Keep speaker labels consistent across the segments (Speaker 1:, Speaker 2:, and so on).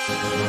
Speaker 1: Mooring.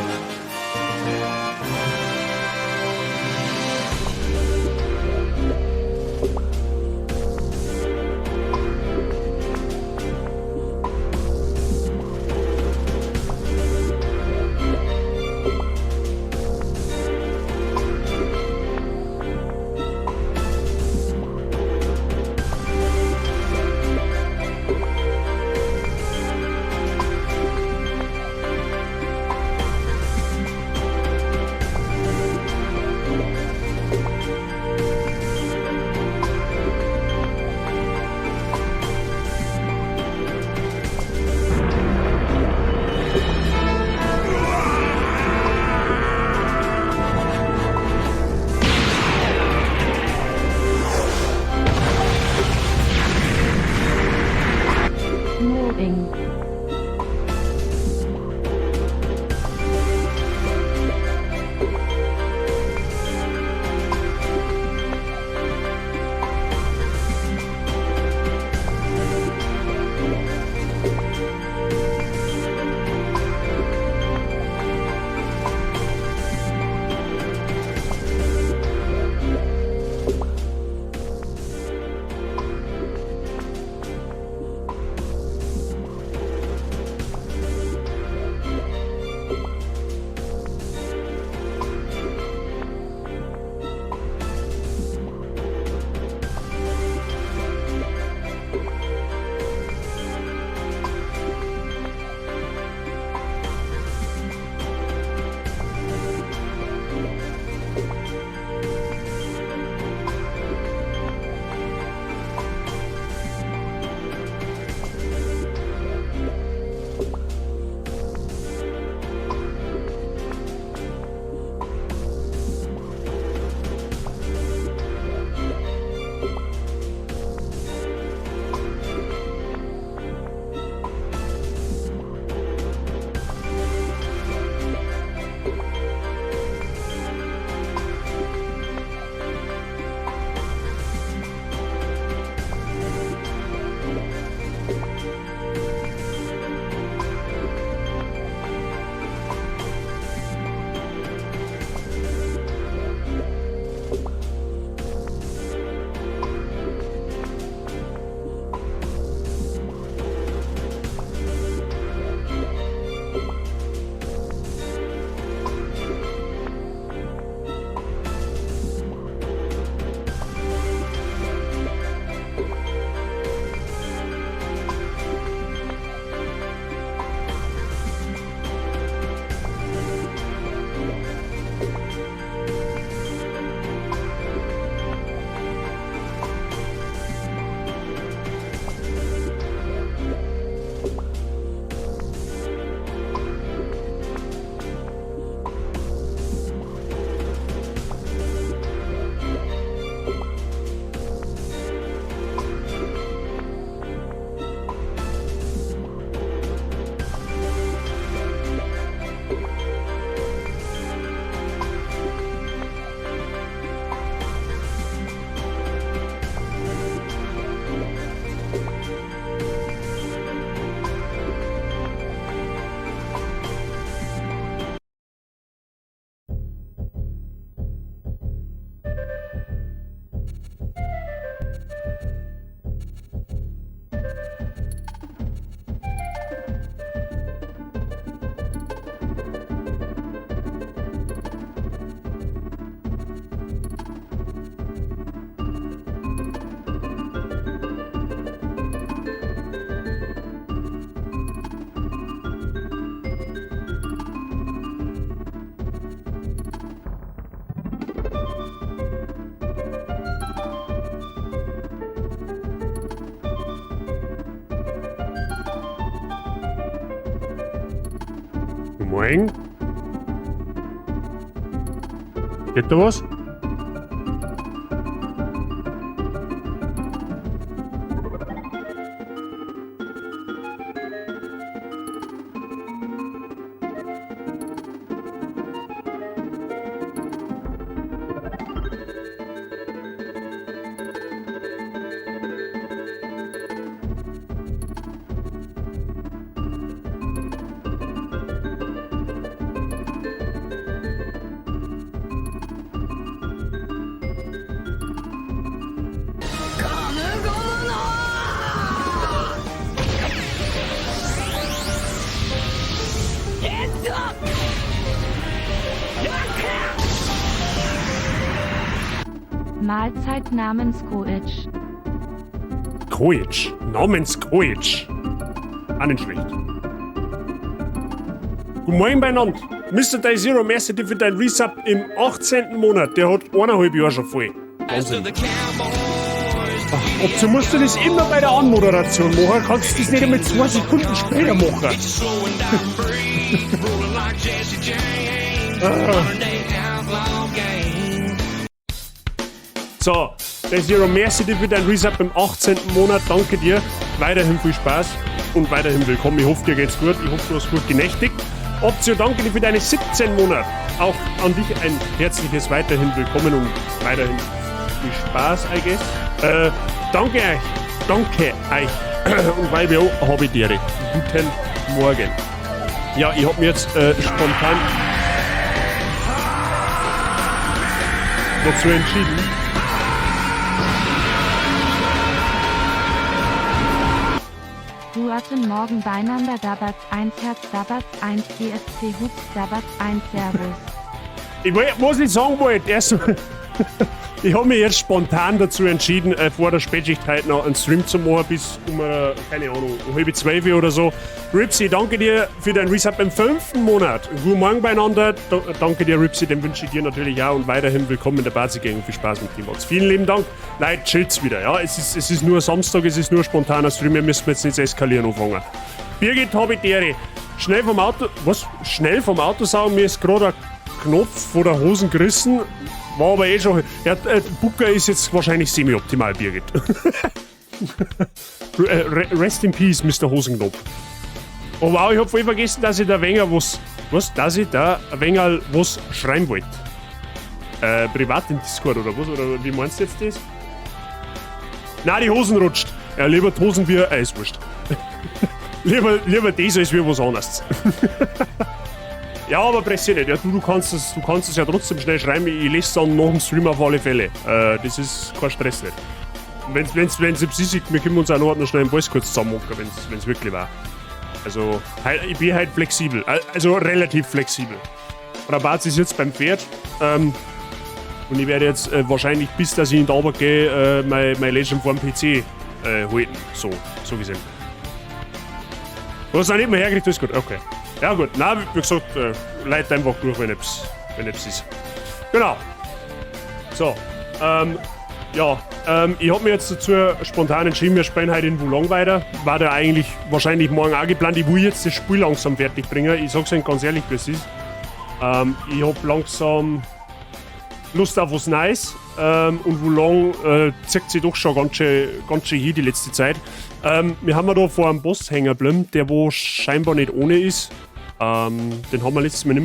Speaker 2: Moin. Geht da was?
Speaker 1: Mahlzeit namens Koic.
Speaker 2: Koic. Namens Koic. Auch nicht schlecht. Guten Morgen beieinander. Mr. Day Zero, merci dir für dein Resub im 18. Monat. Der hat 1,5 Jahre schon voll. Wahnsinn. Ach, Option, musst du das immer bei der Anmoderation machen? Kannst du das nicht einmal 2 Sekunden später machen? Ah. So, Day Zero, merci dir für dein Resub im 18. Monat. Danke dir. Weiterhin viel Spaß und weiterhin willkommen. Ich hoffe, dir geht's gut. Ich hoffe, du hast gut genächtigt. Optio, danke dir für deine 17 Monate. Auch an dich ein herzliches weiterhin willkommen und weiterhin viel Spaß, I guess. Danke euch. Danke euch. Und weil wir habe ich dir. Guten Morgen. Ja, ich hab mir jetzt spontan dazu entschieden.
Speaker 1: Guten Morgen beieinander, Dabatz 1 Herz, Dabatz 1 GSC Hub, Dabatz 1 Servus.
Speaker 2: Ich was ich sagen wollte, erst, ich habe mich jetzt spontan dazu entschieden, vor der Spätschicht heute noch einen Stream zu machen, bis um, keine Ahnung, um 11:30 oder so. Ripsy, danke dir für dein Resub im 5. Monat. Guten Morgen beieinander. Danke dir, Ripsy, den wünsche ich dir natürlich auch und weiterhin willkommen in der Bazi Gang und viel Spaß mit Teambox. Vielen lieben Dank. Leute, chillt's wieder. Ja? Es ist nur Samstag, es ist nur spontaner Stream, wir müssen jetzt nicht eskalieren anfangen. Birgit, hab ich Ehre. Schnell vom Auto, was? Schnell vom Auto saugen, mir ist gerade ein Knopf vor der Hosen gerissen. War aber eh schon. Ja, Booker ist jetzt wahrscheinlich semi-optimal, Birgit. Rest in Peace, Mr. Hosenknopf. Oh wow, ich hab voll vergessen, dass ich da wenger was. Was? Dass ich da ein wenig was schreiben wollte. Privat im Discord oder was? Oder wie meinst du jetzt das? Na, die Hosen rutscht. Ja, lieber die Hosen wie. Ist wurscht. Lieber das als wie was anderes. Ja, aber pressiert nicht. Ja, du kannst es ja trotzdem schnell schreiben. Ich lese es dann nach dem Stream auf alle Fälle. Das ist kein Stress nicht. Und wenn's etwas ist, wir können uns auch noch schnell im Voice kurz zusammenhocken, wenn's wirklich war. Also, ich bin halt flexibel. Also relativ flexibel. Rabatz ist jetzt beim Pferd. Und ich werde jetzt wahrscheinlich, bis dass ich in die Arbeit gehe, mein Legend vor dem PC halten. So gesehen. Du hast auch nicht mehr hergekriegt, ist gut. Okay. Ja gut, na, wie gesagt, leit einfach durch, wenn etwas ist. Genau. So, ja, ich habe mir jetzt dazu spontan entschieden, wir spielen heute in Wo Long weiter. War da eigentlich wahrscheinlich morgen auch geplant. Ich will jetzt das Spiel langsam fertig bringen. Ich sag's euch ganz ehrlich, wie es ist. Ich hab langsam Lust auf was Neues. Und Wo Long zieht sich doch schon ganz schön hin die letzte Zeit. Wir haben ja da vor einem Boss hängen geblieben, der wo scheinbar nicht ohne ist. Den haben wir letztes Mal nicht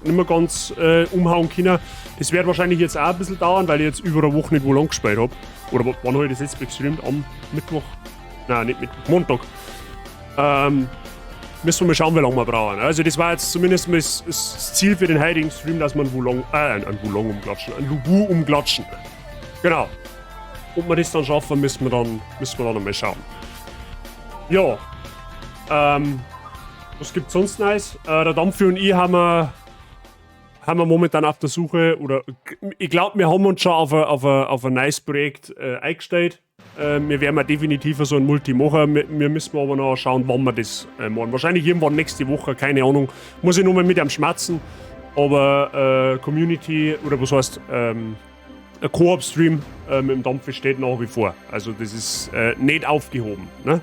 Speaker 2: mehr ganz umhauen können. Das wird wahrscheinlich jetzt auch ein bisschen dauern, weil ich jetzt über eine Woche nicht Wo Long gespielt hab. Oder wann habe ich das jetzt gestreamt? Am Mittwoch? Nein, nicht Mittwoch, Montag. Müssen wir mal schauen, wie lange wir brauchen. Also das war jetzt zumindest mal das Ziel für den heutigen Stream, dass wir einen Wo Long, einen Wo Long umklatschen, einen Lu Bu umklatschen. Genau. Ob wir das dann schaffen, müssen wir dann einmal schauen. Ja. Was gibt's sonst Neues? Der Dampfi und ich haben wir momentan auf der Suche, oder ich glaube, wir haben uns schon auf ein neues Projekt eingestellt. Wir werden definitiv so ein Multi machen. Wir müssen aber noch schauen, wann wir das machen. Wahrscheinlich irgendwann nächste Woche, keine Ahnung. Muss ich nochmal mit ihm schmatzen. Aber Community, oder was heißt, ein Koop-Stream mit dem Dampfi steht nach wie vor. Also das ist nicht aufgehoben. Ne?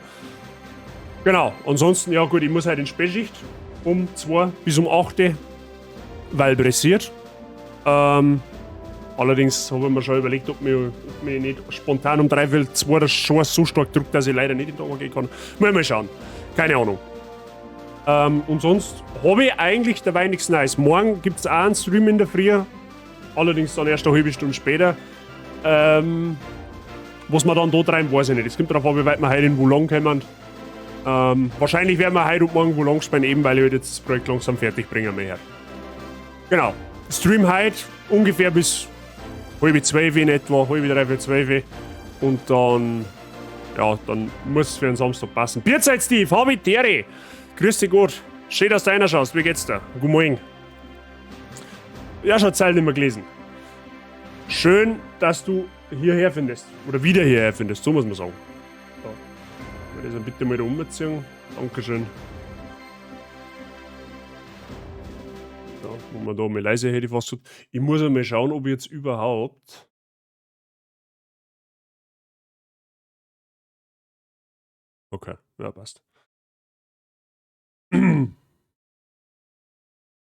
Speaker 2: Genau, ansonsten, ja gut, ich muss halt in Spätschicht um 2 bis um 8, weil pressiert. Allerdings habe ich mir schon überlegt, ob mich nicht spontan um 1:45 das schon so stark drückt, dass ich leider nicht in die Arbeit gehen kann. Mal schauen. Keine Ahnung. Und sonst habe ich eigentlich dabei nichts Neues. Morgen gibt es auch einen Stream in der Früh. Allerdings dann erst eine halbe Stunde später. Was wir dann da treiben, weiß ich nicht. Es kommt darauf an, wie weit wir heute in Wo Long kommen. Wahrscheinlich werden wir heute und morgen Wo Long spielen, eben weil ich halt jetzt das Projekt langsam fertig bringen möchte. Genau. Stream heute ungefähr bis 11:30 in etwa, halb 11:45. Und dann, ja, dann muss es für den Samstag passen. Bierzeit, Steve, hab ich Dere. Grüß dich Gott. Schön, dass du reinschaust. Wie geht's dir? Guten Morgen. Ja, schon Zeilen nicht mehr gelesen. Schön, dass du hierher findest. Oder wieder hierher findest, so muss man sagen. So. Das bitte mal da umziehen. Dankeschön. So, wo man da mal leise hätte ich fast gesagt. Ich muss einmal schauen, ob ich jetzt überhaupt. Okay, ja, passt.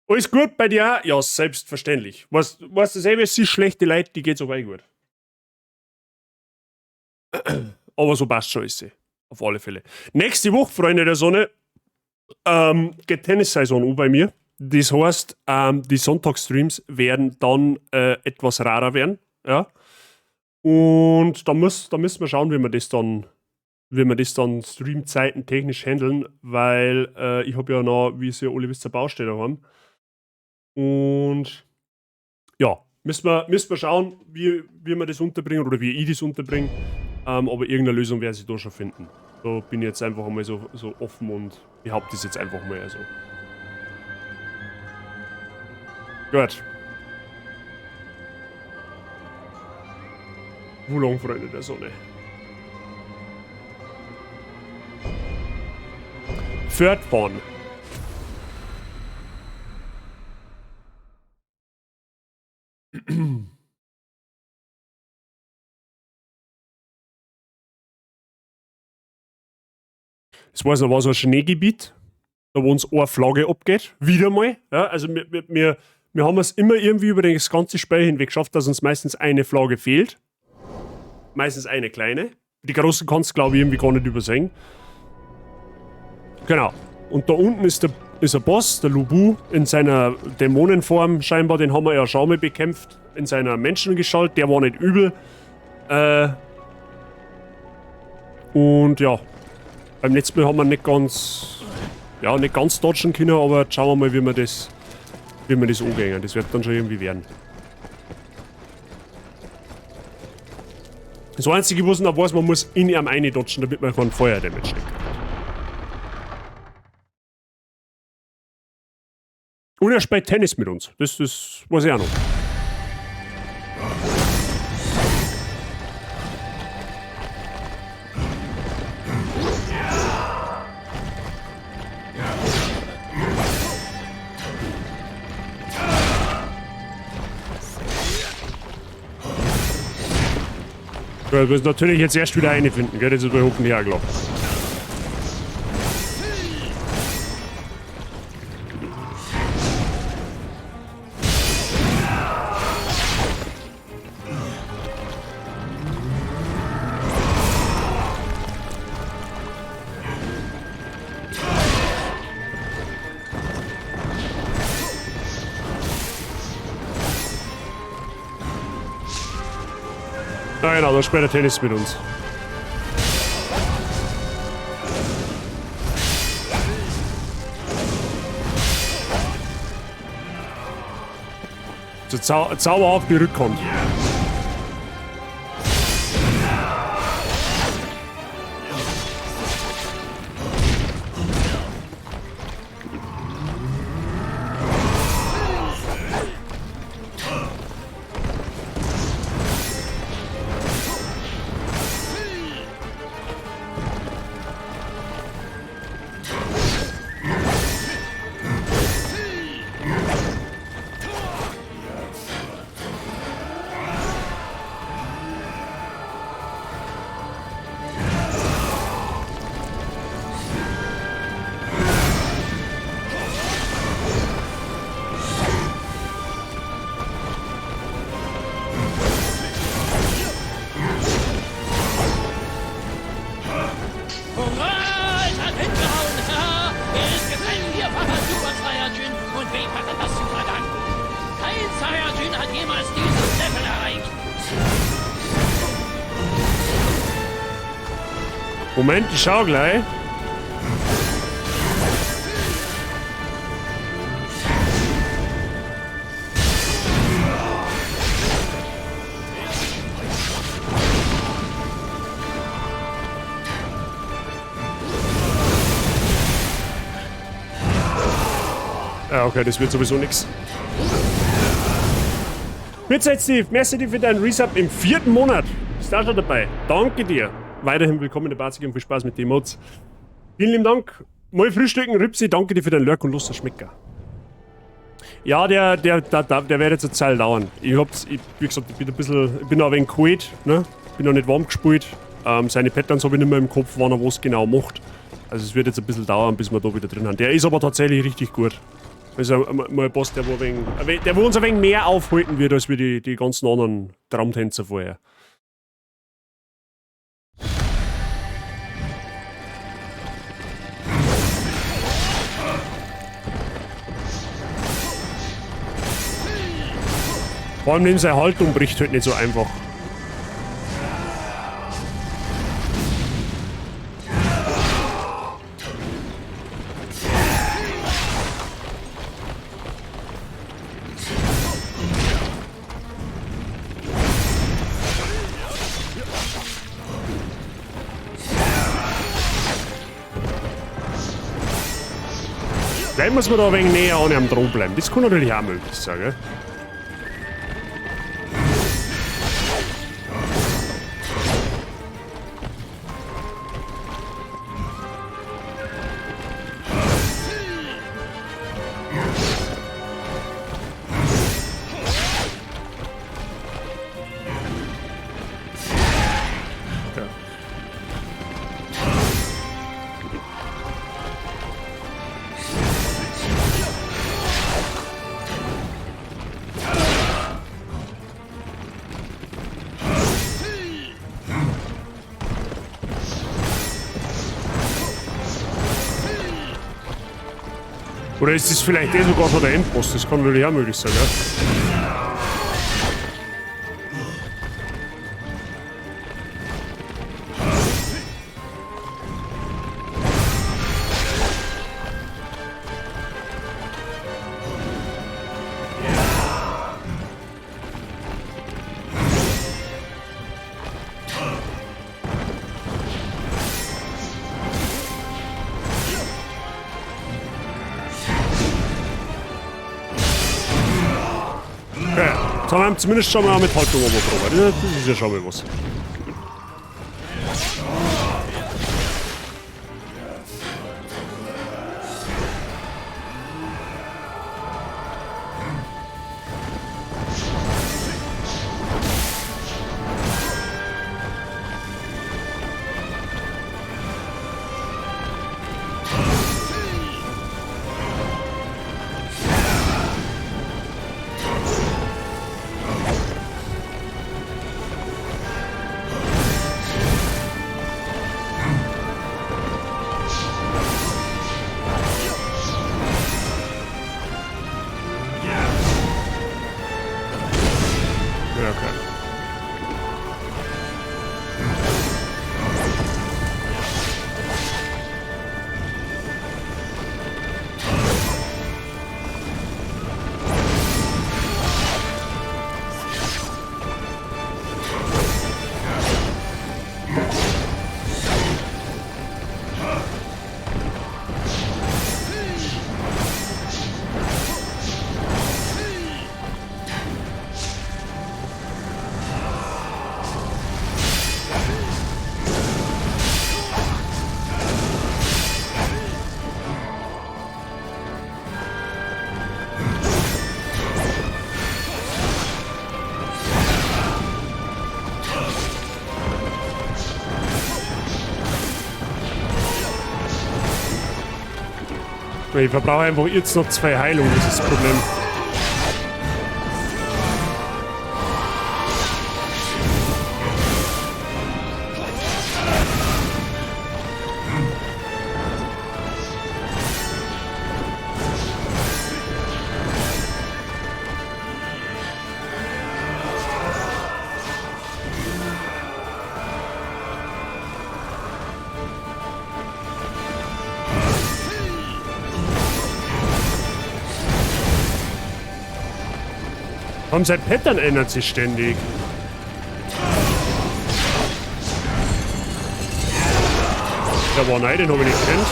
Speaker 2: Alles gut bei dir? Ja, selbstverständlich. Weißt du selber, es sind schlechte Leute, die geht's aber eh gut. Aber so passt schon alles. Auf alle Fälle. Nächste Woche, Freunde der Sonne, geht Tennissaison an bei mir. Das heißt, die Sonntagsstreams werden dann etwas rarer werden. Ja? Und da müssen wir schauen, wie wir das dann, Streamzeiten technisch handeln, weil ich habe ja noch, wie ihr alle wisst, eine Baustelle haben. Und ja, müssen wir schauen, wie wir das unterbringen oder wie ich das unterbringe. Aber irgendeine Lösung werde ich da schon finden. Da bin ich jetzt einfach einmal so offen und behaupte das jetzt einfach mal. Also. Gut. Wulong, Freunde der Sonne. Fortfahren. Es war so ein Schneegebiet, da wo uns eine Flagge abgeht. Wieder mal. Ja, also wir haben es immer irgendwie über das ganze Spiel hinweg geschafft, dass uns meistens eine Flagge fehlt. Meistens eine kleine. Die großen kannst du, glaube ich, irgendwie gar nicht übersehen. Genau. Und da unten ist ein Boss, der Lubu, in seiner Dämonenform scheinbar. Den haben wir ja schon mal bekämpft. In seiner Menschengestalt. Der war nicht übel. Und ja. Beim letzten Mal haben wir nicht ganz, ja, nicht ganz dodgen können, aber schauen wir mal, wie wir das angehen. Das wird dann schon irgendwie werden. Das Einzige, was ich noch weiß, man muss in ihm reindodgen, damit man keinen Feuer-Damage kriegt. Und er spielt Tennis mit uns. Das weiß ich auch noch. Du wirst natürlich jetzt erst wieder eine finden, gell? Das ist bei hoffentlich auch klar. Ja genau, da spielt er Tennis mit uns. So zauberhaft die Rückhand. Moment, ich schau gleich. Ja, okay, das wird sowieso nix. Grüß Steve, merci dir für deinen Resub im 4. Monat. Bist auch schon dabei. Danke dir. Weiterhin willkommen in der Basis und viel Spaß mit den Mods. Vielen lieben Dank. Mal frühstücken, Ripsi, danke dir für deinen Lurk und Lust, Schmecker. Ja, der wird jetzt eine Zeit dauern. Ich hab's, wie gesagt, ich bin ein bisschen, ich bin noch ein wenig kalt, ne? Bin noch nicht warm gespielt. Seine Patterns habe ich nicht mehr im Kopf, wann er was genau macht. Also es wird jetzt ein bisschen dauern, bis wir da wieder drin haben. Der ist aber tatsächlich richtig gut. Also mal ein Boss, der wo uns ein wenig mehr aufhalten wird, als wir die ganzen anderen Traumtänzer vorher. Vor allem seine Haltung bricht halt nicht so einfach. Vielleicht muss man da ein wenig näher an ihm dran bleiben. Das kann natürlich auch möglich sein, gell? Oder ist das vielleicht eh sogar schon der Endboss? Das kann natürlich auch möglich sein, gell? Jetzt haben wir zumindest schon mal mit Haltung oben. Das ist ja schon mal was. Ich verbrauche einfach jetzt noch 2 Heilungen, das ist das Problem. Warum sein Pattern ändert sich ständig? Der war nein, den habe ich nicht gekannt.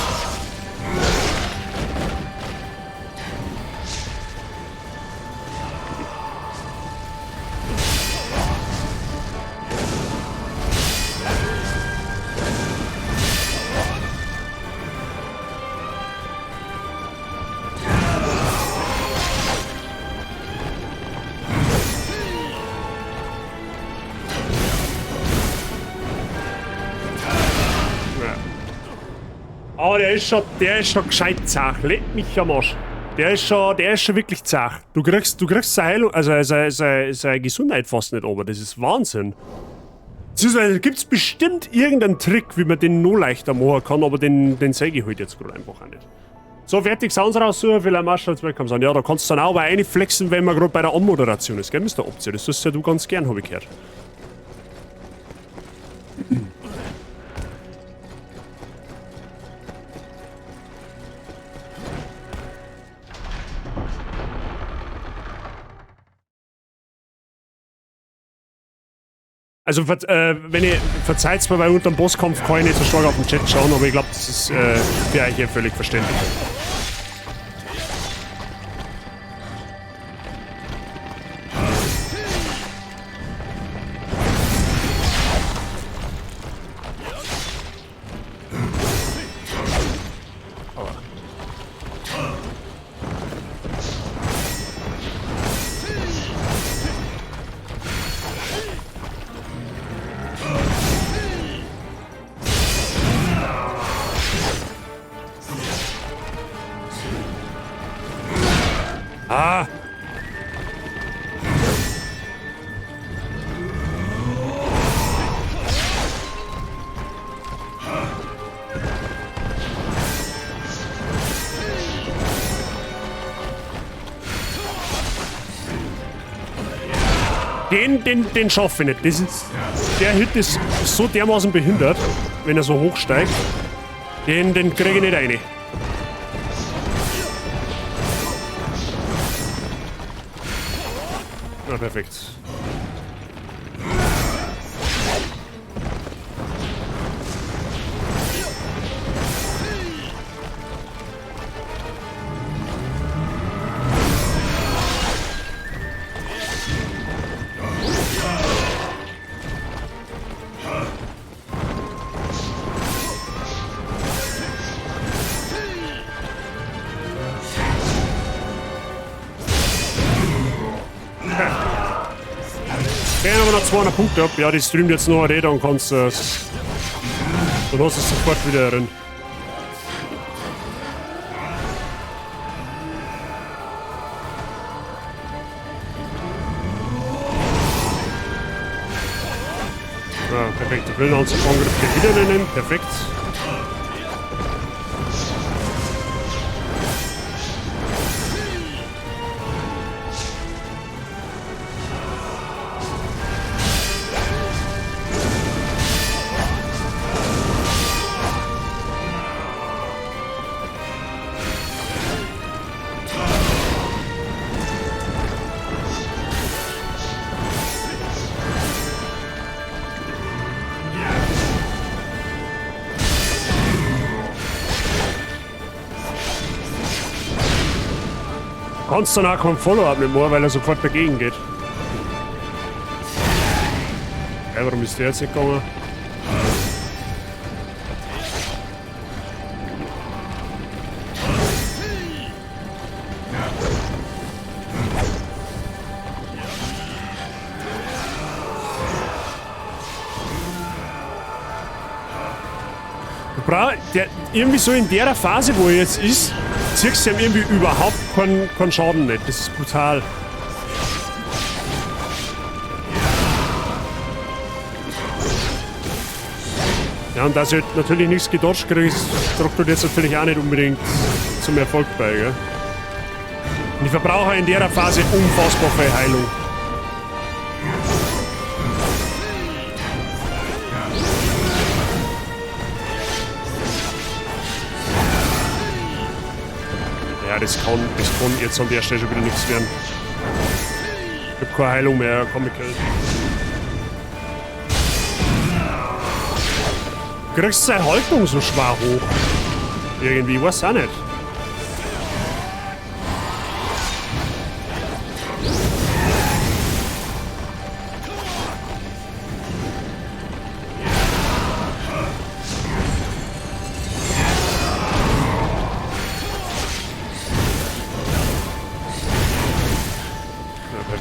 Speaker 2: Ja, der ist schon gescheit zach. Leck mich am Arsch. Der ist schon wirklich zach. Du kriegst seine Heilung, also seine Gesundheit fast nicht aber. Das ist Wahnsinn. Beziehungsweise gibt es bestimmt irgendeinen Trick, wie man den noch leichter machen kann, aber den zeige ich halt jetzt gerade einfach auch nicht. So, fertig, Sounds raussuchen, vielleicht machst du als Welcome sein. Ja, da kannst du dann auch aber reinflexen, wenn man gerade bei der Anmoderation ist, gell, Mr. Option? Das tust ja du ganz gern, habe ich gehört. Also, wenn ihr verzeiht's mir, weil unter dem Bosskampf kann ich nicht so stark auf den Chat schauen, aber ich glaube, das ist für euch ja völlig verständlich. Ah! Den schaffe ich nicht. Das ist, der Hit ist so dermaßen behindert, wenn er so hoch steigt. Den kriege ich nicht rein. Na, perfekt. Wenn aber noch 200 Punkte hab, ja, die streamt jetzt noch eine dann kannst du es. Dann hast du es sofort wieder drin. Ja, perfekt. Der Brillenanzug-Angriff geht wieder nehmen. Perfekt. Kannst dann auch kein Follow-up mehr machen, weil er sofort dagegen geht. Ja, warum ist der jetzt nicht gegangen? Der, irgendwie so in der Phase, wo er jetzt ist, ziehst du ihm irgendwie überhaupt keinen Schaden nicht. Das ist brutal. Ja, und dass ich halt natürlich nichts gedodged kriege, tragt halt jetzt natürlich auch nicht unbedingt zum Erfolg bei, gell? Und ich verbrauche in der Phase unfassbar viel Heilung. Ja, das kann jetzt an der Stelle schon wieder nichts werden. Ich hab keine Heilung mehr, komm, ich kill. Du kriegst seine Haltung so schwer hoch. Irgendwie, ich weiß auch nicht.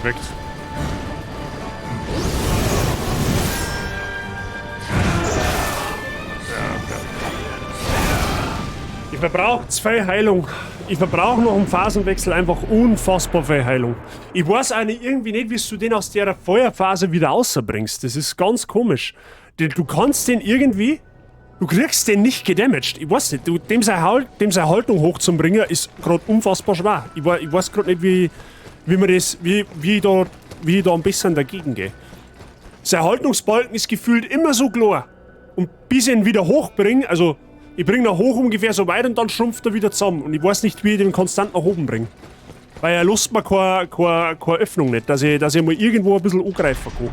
Speaker 2: Perfekt. Ja, okay. Ich verbrauche zu viel Heilung. Ich verbrauche noch im Phasenwechsel einfach unfassbar viel Heilung. Ich weiß auch nicht, irgendwie nicht, wie du den aus der Feuerphase wieder rausbringst. Das ist ganz komisch. Du kannst den irgendwie... Du kriegst den nicht gedamaged. Ich weiß nicht, dem seine Haltung hochzubringen, ist gerade unfassbar schwer. Ich weiß gerade nicht, wie ich da am besten dagegen gehe. Sein Haltungsbalken ist gefühlt immer so klar. Und bis ich ihn wieder hochbringe, also ich bringe ihn hoch ungefähr so weit und dann schrumpft er wieder zusammen. Und ich weiß nicht, wie ich den konstant nach oben bringe. Weil er lässt mir keine Öffnung nicht, dass ich mal irgendwo ein bisschen angreifen kann.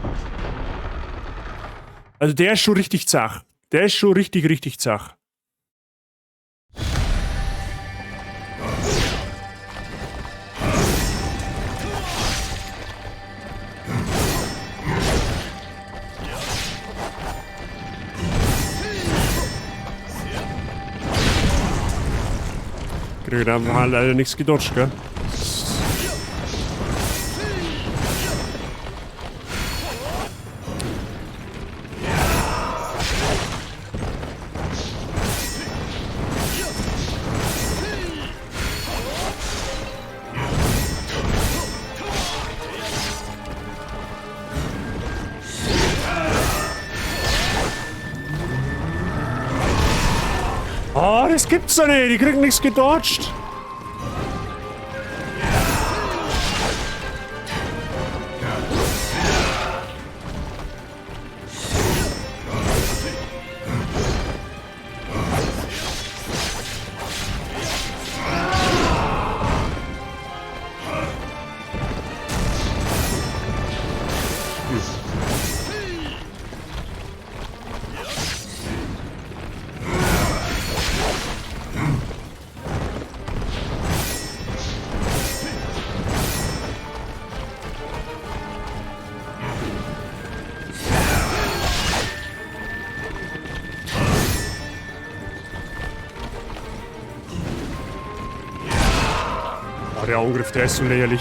Speaker 2: Also der ist schon richtig zach. Der ist schon richtig, richtig zach. Krieg da halt leider nichts gedodged, gell? Oh, das gibt's doch nicht! Die kriegen nichts gedodged! Der Angriff, der ist so lächerlich.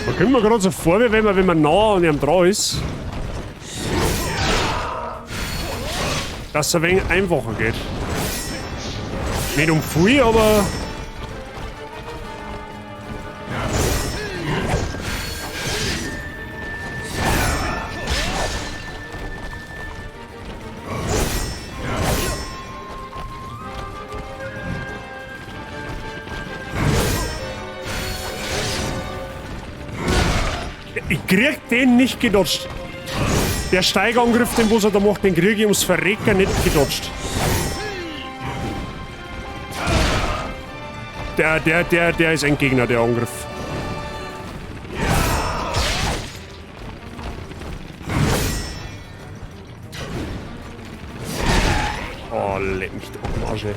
Speaker 2: Da kommt man gerade so vor, wie wenn man nah an ihm dran ist. Dass es ein wenig einfacher geht. Nicht um viel, aber... Ich krieg den nicht gedodged. Der Steigerangriff, den was er da macht, den krieg ich ums Verrecken nicht gedodged. Der ist ein Gegner, der Angriff. Oh, leck mich doch am Arsch, ey.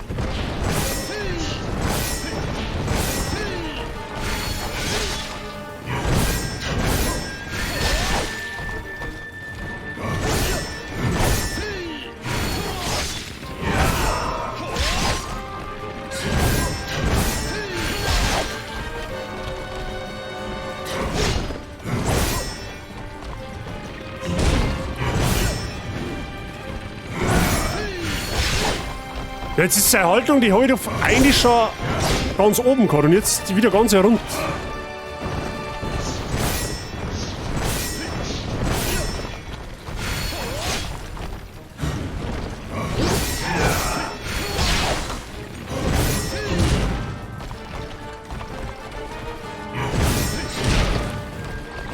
Speaker 2: Jetzt ist seine Haltung, die habe ich doch eigentlich schon ganz oben gehabt und jetzt wieder ganz herunter.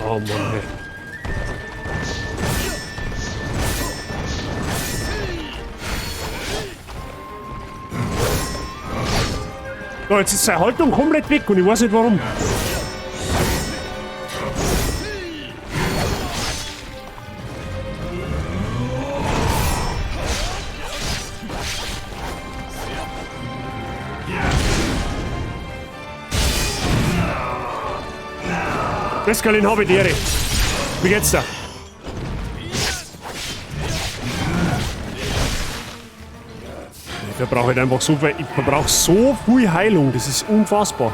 Speaker 2: Oh Mann, ey. So, jetzt ist seine Haltung komplett weg und ich weiß nicht warum. Pascalin, habe die Ehre. Wie geht's da? Ich verbrauche halt einfach so viel, ich verbrauche so viel Heilung, das ist unfassbar.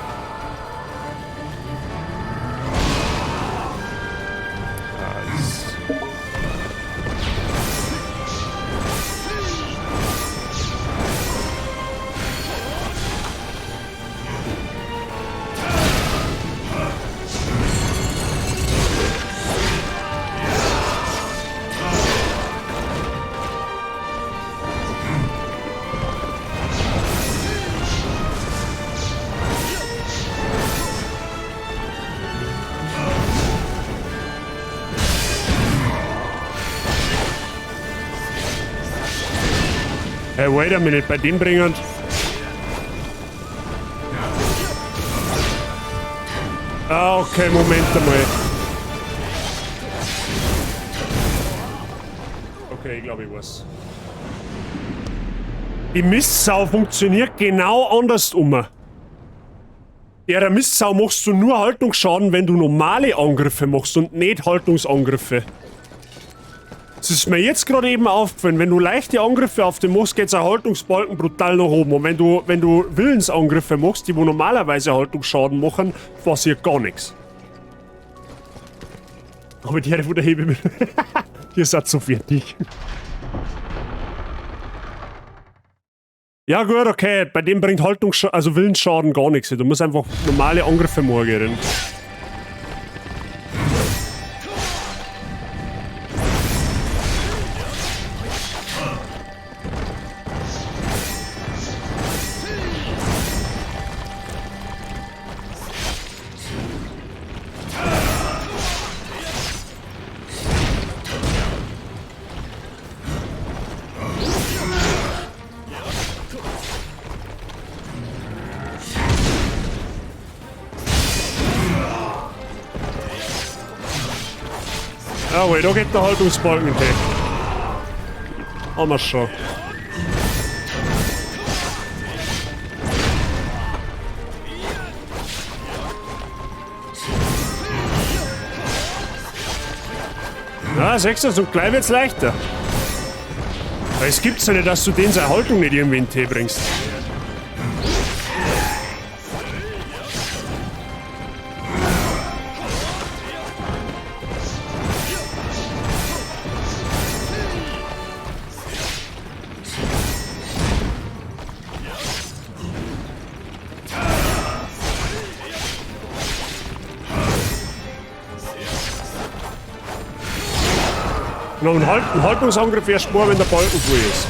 Speaker 2: Hey, wait a minute, bei dem bringen. Ah, okay, Moment einmal. Okay, ich glaube, ich weiß. Die Mistsau funktioniert genau andersrum. Der Mistsau machst du nur Haltungsschaden, wenn du normale Angriffe machst und nicht Haltungsangriffe. Es ist mir jetzt gerade eben aufgefallen, wenn du leichte Angriffe auf den machst, geht's ein Haltungsbalken brutal nach oben. Und wenn du Willensangriffe machst, die wo normalerweise Haltungsschaden machen, passiert gar nichts. Aber die von der Hebe. Ihr seid so fertig. Ja gut, okay, bei dem bringt Haltungsschaden, also Willensschaden gar nichts. Du musst einfach normale Angriffe machen. Jawohl, da geht der Haltungsbalken hin. Haben wir schon. Na, siehst du, so gleich wird's leichter. Weil es gibt's ja nicht, dass du den seine Haltung nicht irgendwie in den Tee bringst. Noch ein Haltungsangriff erst mal, wenn der Balken voll ist.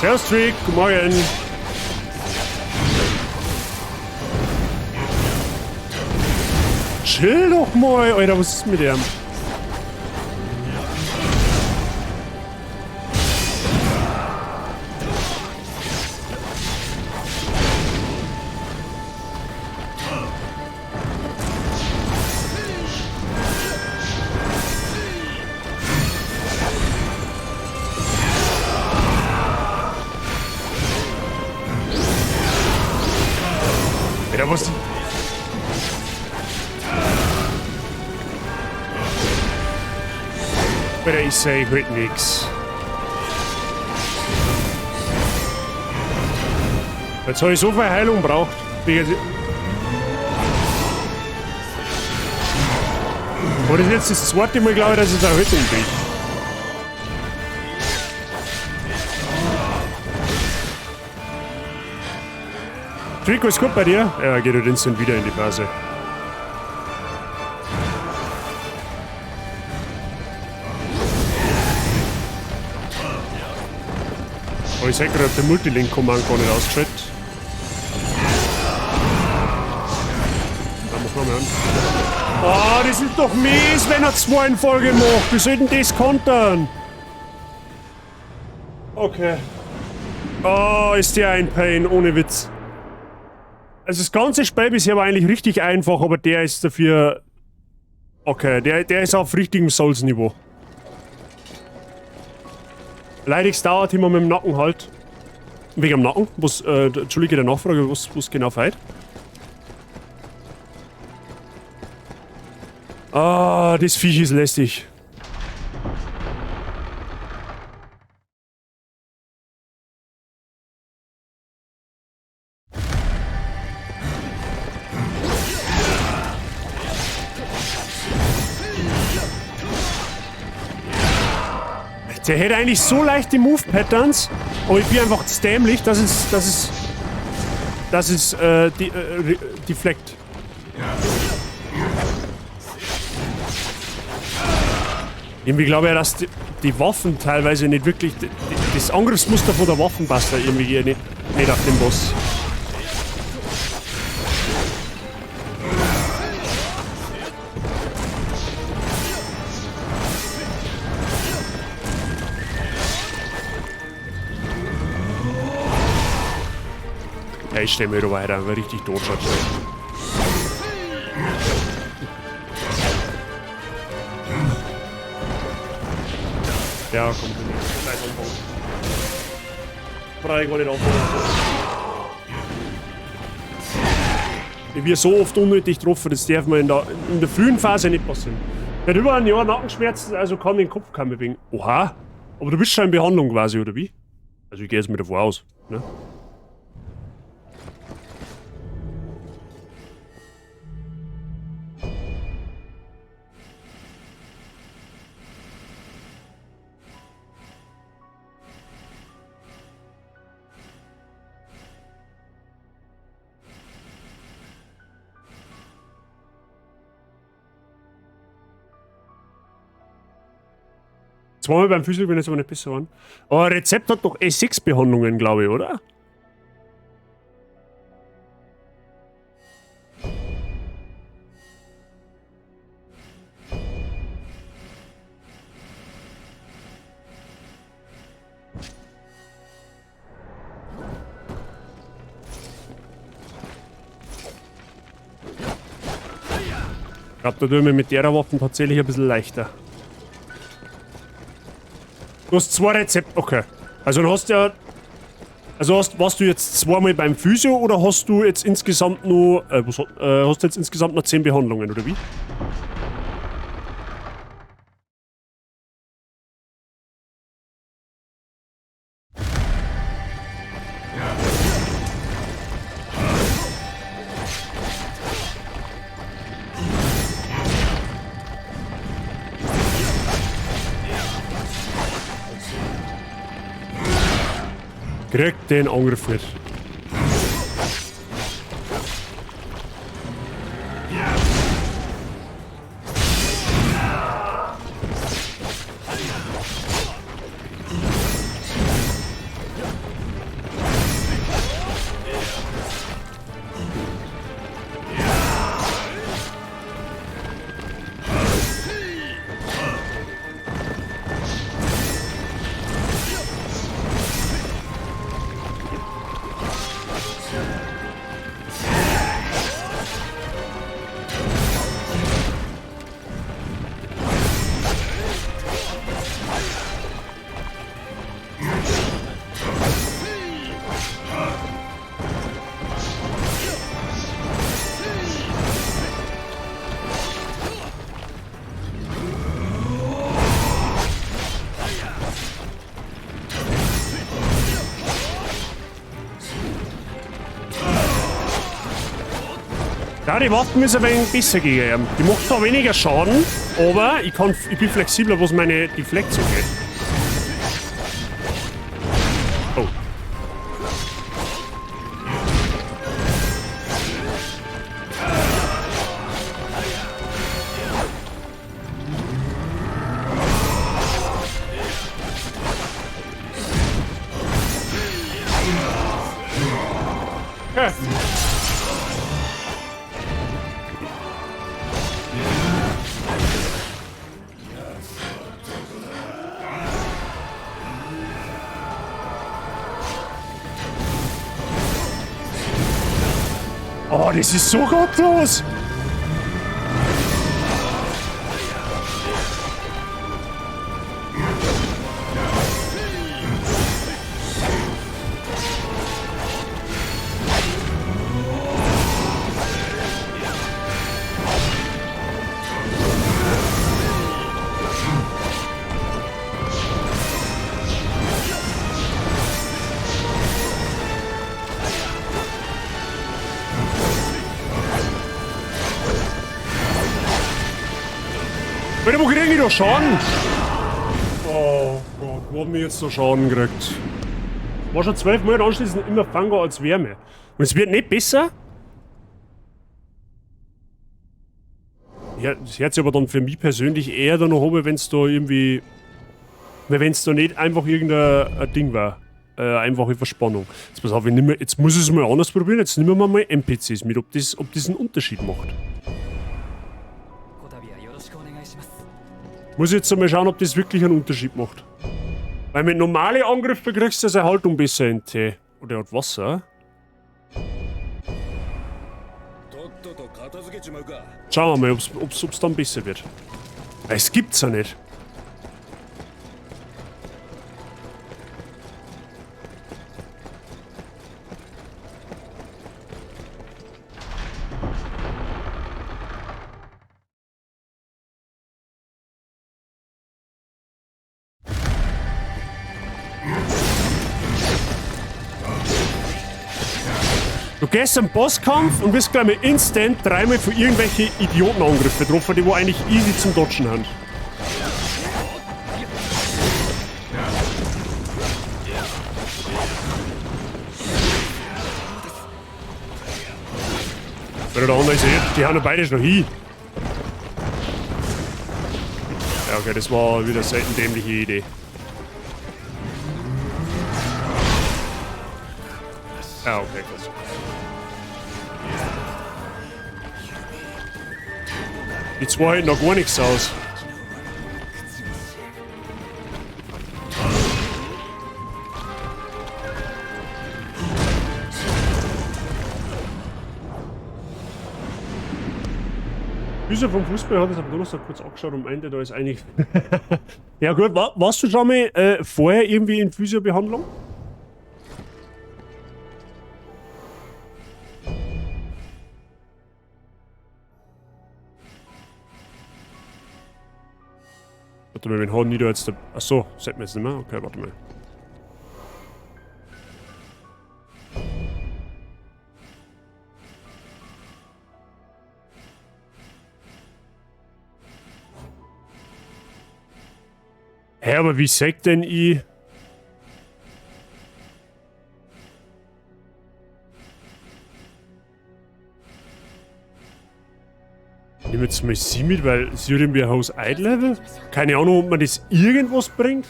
Speaker 2: Servus, Trick, guten Morgen. Chill doch mal, Alter, was ist mit dem? Alter, was... Alter, ich seh heute nix. Jetzt hab ich so viel Heilung braucht. Aber das ist jetzt das zweite Mal, glaube ich, dass ich da Haltung kriege. Trico, ist gut bei dir? Ja, geht halt instant wieder in die Phase. Oh, ich seh grad, den Multilink-Command gar nicht ausgeschaltet. Dann machen wir mal an. Oh, das ist doch mies, wenn er zwei in Folge macht. Wie soll denn das kontern? Okay. Oh, ist der ein Pain, ohne Witz. Also das ganze Spiel bisher war eigentlich richtig einfach, aber der ist dafür... Okay, der ist auf richtigem Souls-Niveau. Leidig dauert immer mit dem Nacken halt. Wegen dem Nacken? Was, Entschuldige der Nachfrage, was genau fehlt? Ah, das Viech ist lästig. Der hätte eigentlich so leichte Move-Patterns, aber ich bin einfach zu dämlich, dass es deflect. Irgendwie glaube ich ja, dass die Waffen teilweise nicht wirklich... Das Angriffsmuster von der Waffen passt da irgendwie nicht auf den Boss. Ja, ich stelle mir da weiter, weil richtig tot schaut. Ja, komm, scheiß Anfang. Brauche ich gar nicht anfangen. Ich werde so oft unnötig getroffen, das darf mir in der frühen Phase nicht passieren. Ich hatte über ein Jahr Nackenschmerzen, also kann den Kopf kaum bewegen. Oha! Aber du bist schon in Behandlung quasi, oder wie? Also ich gehe jetzt mit davor aus, ne? Zweimal beim Physio bin ich jetzt aber nicht besser geworden. Aber Rezept hat doch E6 Behandlungen, glaube ich, oder? Ich glaube, da tun wir mit der Waffe tatsächlich ein bisschen leichter. Du hast zwei Rezepte, okay. Also du hast ja... Also warst du jetzt zweimal beim Physio oder hast du jetzt insgesamt nur... hast du jetzt insgesamt noch 10 Behandlungen, oder wie? Krieg den Angriff nicht. Ja, die Waffen ist ein wenig besser gegen ihn. Die macht zwar weniger Schaden, aber ich bin flexibler, was meine Deflektion geht. Oh. Okay. Oh, das ist so gottlos! Alter, wo krieg ich da Schaden? Oh Gott, wo haben wir jetzt da Schaden gekriegt? War schon 12 Monate anschließend immer Fango als Wärme. Und es wird nicht besser? Ja, das hört sich aber dann für mich persönlich eher dann noch an, wenn es da irgendwie... Wenn es da nicht einfach irgendein Ding war. Einfache Verspannung. Jetzt pass auf, ich nehm, jetzt muss ich es mal anders probieren. Jetzt nehmen wir mal NPCs mit, ob das einen Unterschied macht. Muss ich jetzt mal schauen, ob das wirklich einen Unterschied macht. Weil mit normalen Angriffen kriegst du seine Haltung besser in T. Oder er hat Wasser. Schauen wir mal, ob's dann besser wird. Es gibt's ja nicht. Du gehst am Bosskampf und wirst gleich mal instant dreimal von irgendwelchen Idiotenangriffen getroffen, die wo eigentlich easy zum Dodgen haben. Oder der andere ist eh, die haben ja beide schon hin. Ja, okay, das war wieder selten dämliche Idee. Ja, okay, krass. Die zwei halten noch gar nichts aus. Füße vom Fußball hat es am Donnerstag kurz angeschaut und meinte, da ist eigentlich. Ja gut, warst du schon mal vorher irgendwie in Physiobehandlung? Warte mal, wen hauen die da jetzt? Achso, sagt mir jetzt nicht mehr? Okay, warte mal. Hä, aber wie sagt denn ich? Ich nehme jetzt mal sie mit, weil sie hat irgendwie ein Haus Level. Keine Ahnung, ob man das irgendwas bringt.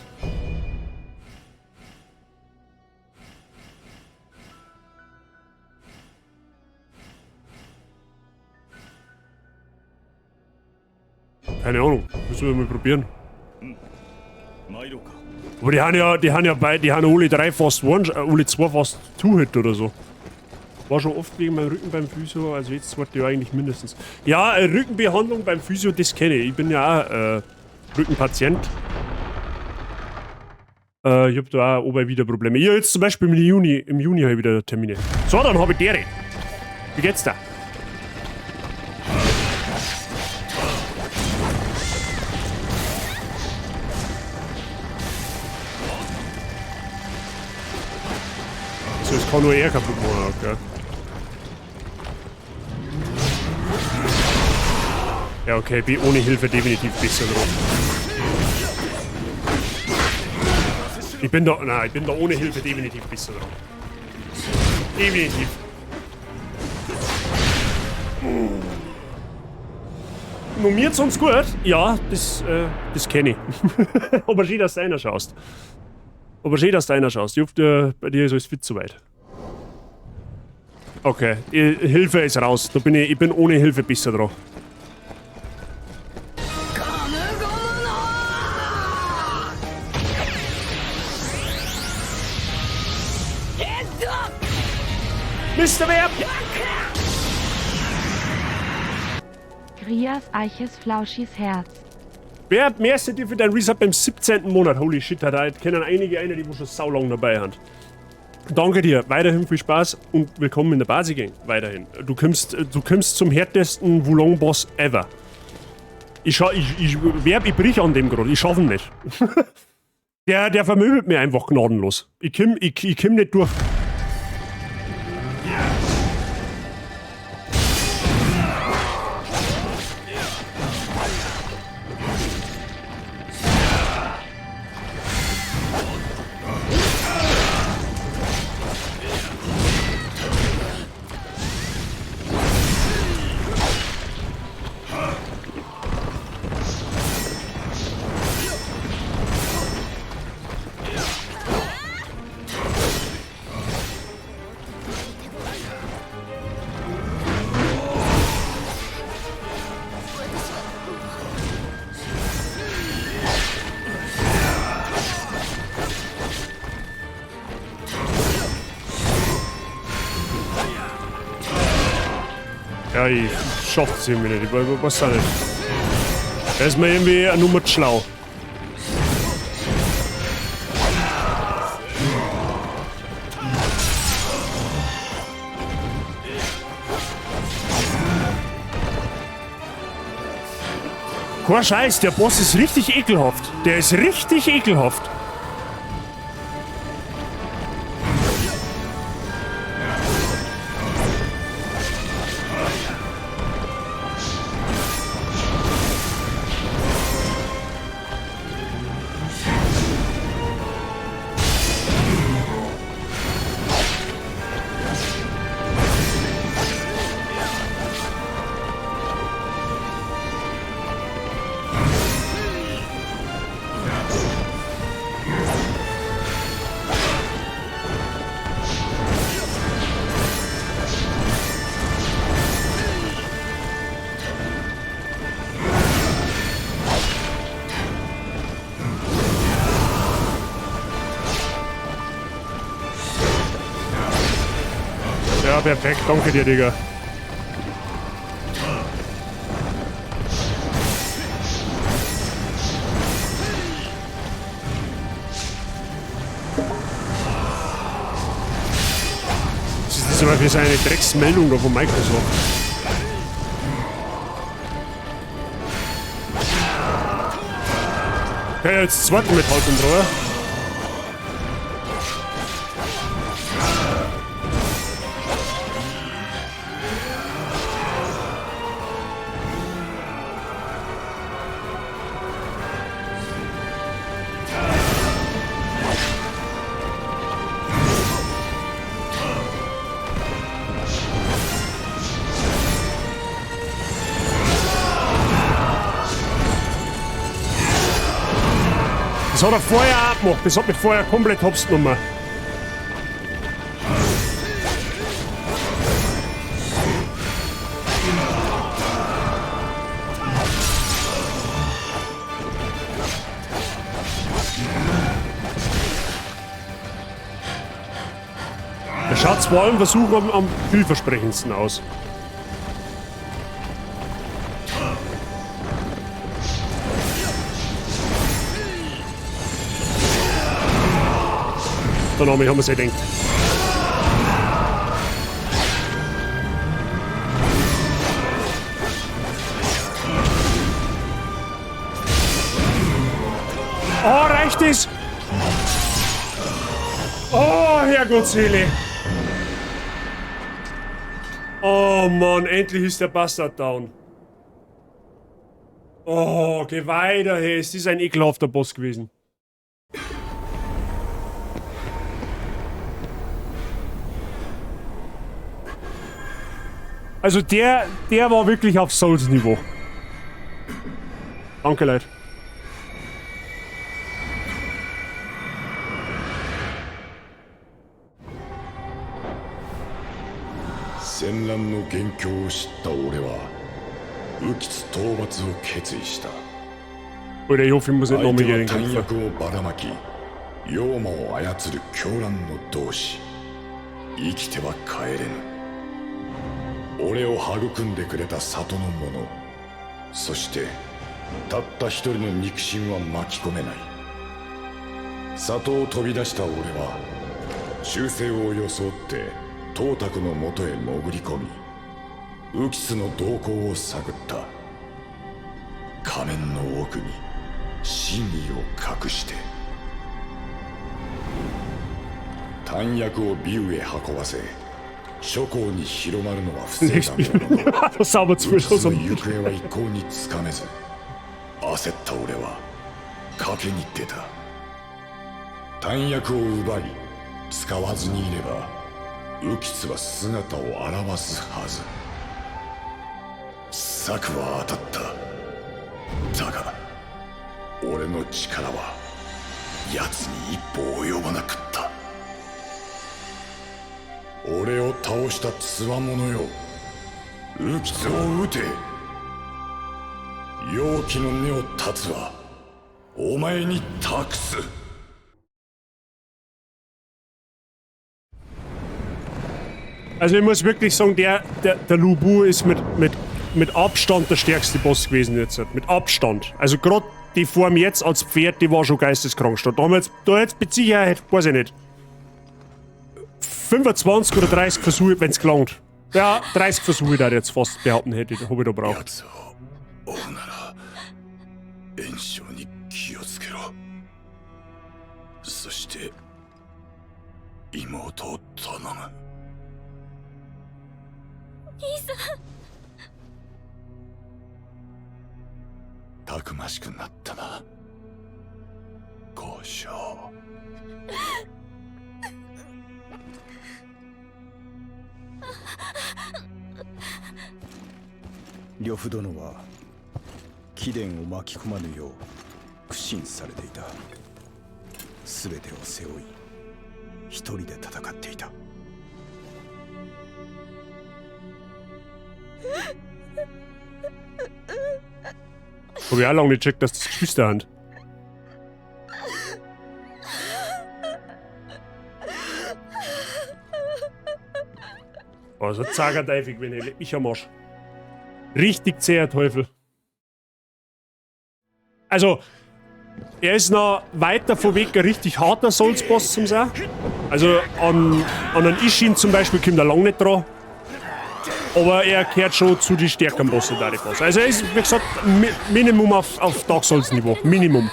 Speaker 2: Keine Ahnung, müssen wir mal probieren. Aber die haben ja, die haben alle drei fast one, alle zwei fast two Hit oder so. War schon oft wegen meinem Rücken beim Physio, also jetzt zweite Jahr eigentlich mindestens. Ja, Rückenbehandlung beim Physio, das kenne ich. Ich bin ja auch Rückenpatient. Ich hab da auch oben wieder Probleme. Ich hab jetzt zum Beispiel im Juni hab ich wieder Termine. So, dann hab ich dere. Wie geht's da? So, es kann nur er kaputt machen, okay. Ja, okay, bin ohne Hilfe definitiv besser drauf. Ich bin da, nein, ich bin da ohne Hilfe definitiv besser drauf. Definitiv. Nur mir sonst gut? Ja, das kenne ich. Aber schön, dass du einer schaust. Aber schön, dass du einer schaust. Ich hoffe, bei dir ist alles fit soweit. Okay, Hilfe ist raus. Da bin ich, ich bin ohne Hilfe besser dran. Mr. Werb!
Speaker 1: Grias Eiches Flauschis Herz.
Speaker 2: Wer merci dir für dein Resub beim 17. Monat? Holy shit, da kennen einige eine, die wo schon saulang dabei sind. Danke dir, weiterhin viel Spaß und willkommen in der Basi Gang. Weiterhin. Du kommst zum härtesten Wulong-Boss ever. Ich brich an dem gerade, ich schaff ihn nicht. Der vermöbelt mir einfach gnadenlos. Ich komm nicht durch. Ja, ich schaff's irgendwie nicht. Ich weiß auch nicht. Da ist mir irgendwie eine Nummer zu schlau. Kein Scheiß, der Boss ist richtig ekelhaft. Der ist richtig ekelhaft. Ja, perfekt. Danke dir, Digga. Das ist zum Beispiel so eine Drecksmeldung da von Microsoft. Okay, jetzt zweiten mit Haltung drüber. Das hat er vorher auch gemacht, das hat mich vorher komplett hops genommen. Der schaut zwar im Versuch am vielversprechendsten aus. Dann haben wir es ja gedacht. Oh, reicht es? Oh, Herrgottsseele. Oh Mann, endlich ist der Bastard down. Oh, geh weiter, hey. Es ist ein ekelhafter Boss gewesen. Also der war wirklich auf Souls-Niveau. Danke, Leute.
Speaker 3: 戦乱の元凶を知った俺は、右吉討伐を決意した。
Speaker 2: Alter, ich hoffe, ich muss nicht
Speaker 3: 相
Speaker 2: nochmal
Speaker 3: 手は
Speaker 2: gegen den
Speaker 3: 弾
Speaker 2: kämpfen.
Speaker 3: 薬をばらまき、妖魔を操る狂乱の同志。生きては帰れぬ。俺を育んでくれた里の者、そしてたった一人の肉親は巻き込めない。里を飛び出した俺は、忠誠を装って董卓のもとへ潜り込み、右吉の動向を探った。仮面の奥に真意を隠して、弾薬をビウへ運ばせ、諸侯に広まるのは防いだものの、
Speaker 2: Sauber zu
Speaker 3: 右吉の
Speaker 2: zusammen.
Speaker 3: 行方は一向につかめず、焦った俺は賭けに出た。弾薬を奪い使わずにいれば、右吉は姿を現すはず。策は当たった。だが、俺の力は奴に一歩及ばなかった。俺を倒したつわものよ、右吉を撃て。妖気の根を断つはお前に託す。
Speaker 2: Also ich muss wirklich sagen, der Lu Bu ist mit Abstand der stärkste Boss gewesen jetzt. Mit Abstand. Also gerade die Form jetzt als Pferd, die war schon geisteskrank stark. Da haben wir jetzt, da jetzt mit Sicherheit, weiß ich nicht, 25 oder 30 Versuche, wenn's gelangt. Ja, 30 Versuche da jetzt fast behaupten hätte, habe ich da braucht.
Speaker 3: 奴を追うなら、袁紹に気をつけろ。そして、妹を頼む。
Speaker 4: 兄さん。
Speaker 3: たくましくなったな、孔将。
Speaker 5: 呂布殿は、貴殿を巻き込まぬよう苦心されていた。全てを背負い、一人で戦っていた。
Speaker 2: Hab ich auch lange nicht gecheckt, dass das Geschwister sind. Also zager Teufel, wenn ich leck mich am Arsch. Richtig zäher Teufel. Also, er ist noch weit davon weg, ein richtig harter Souls-Boss zum sein. Also an einen Isshin zum Beispiel kommt er lang nicht dran. Aber er gehört schon zu den stärkeren Bossen da, die Boss. Also er ist, wie gesagt, Minimum auf Dark Souls Niveau. Minimum.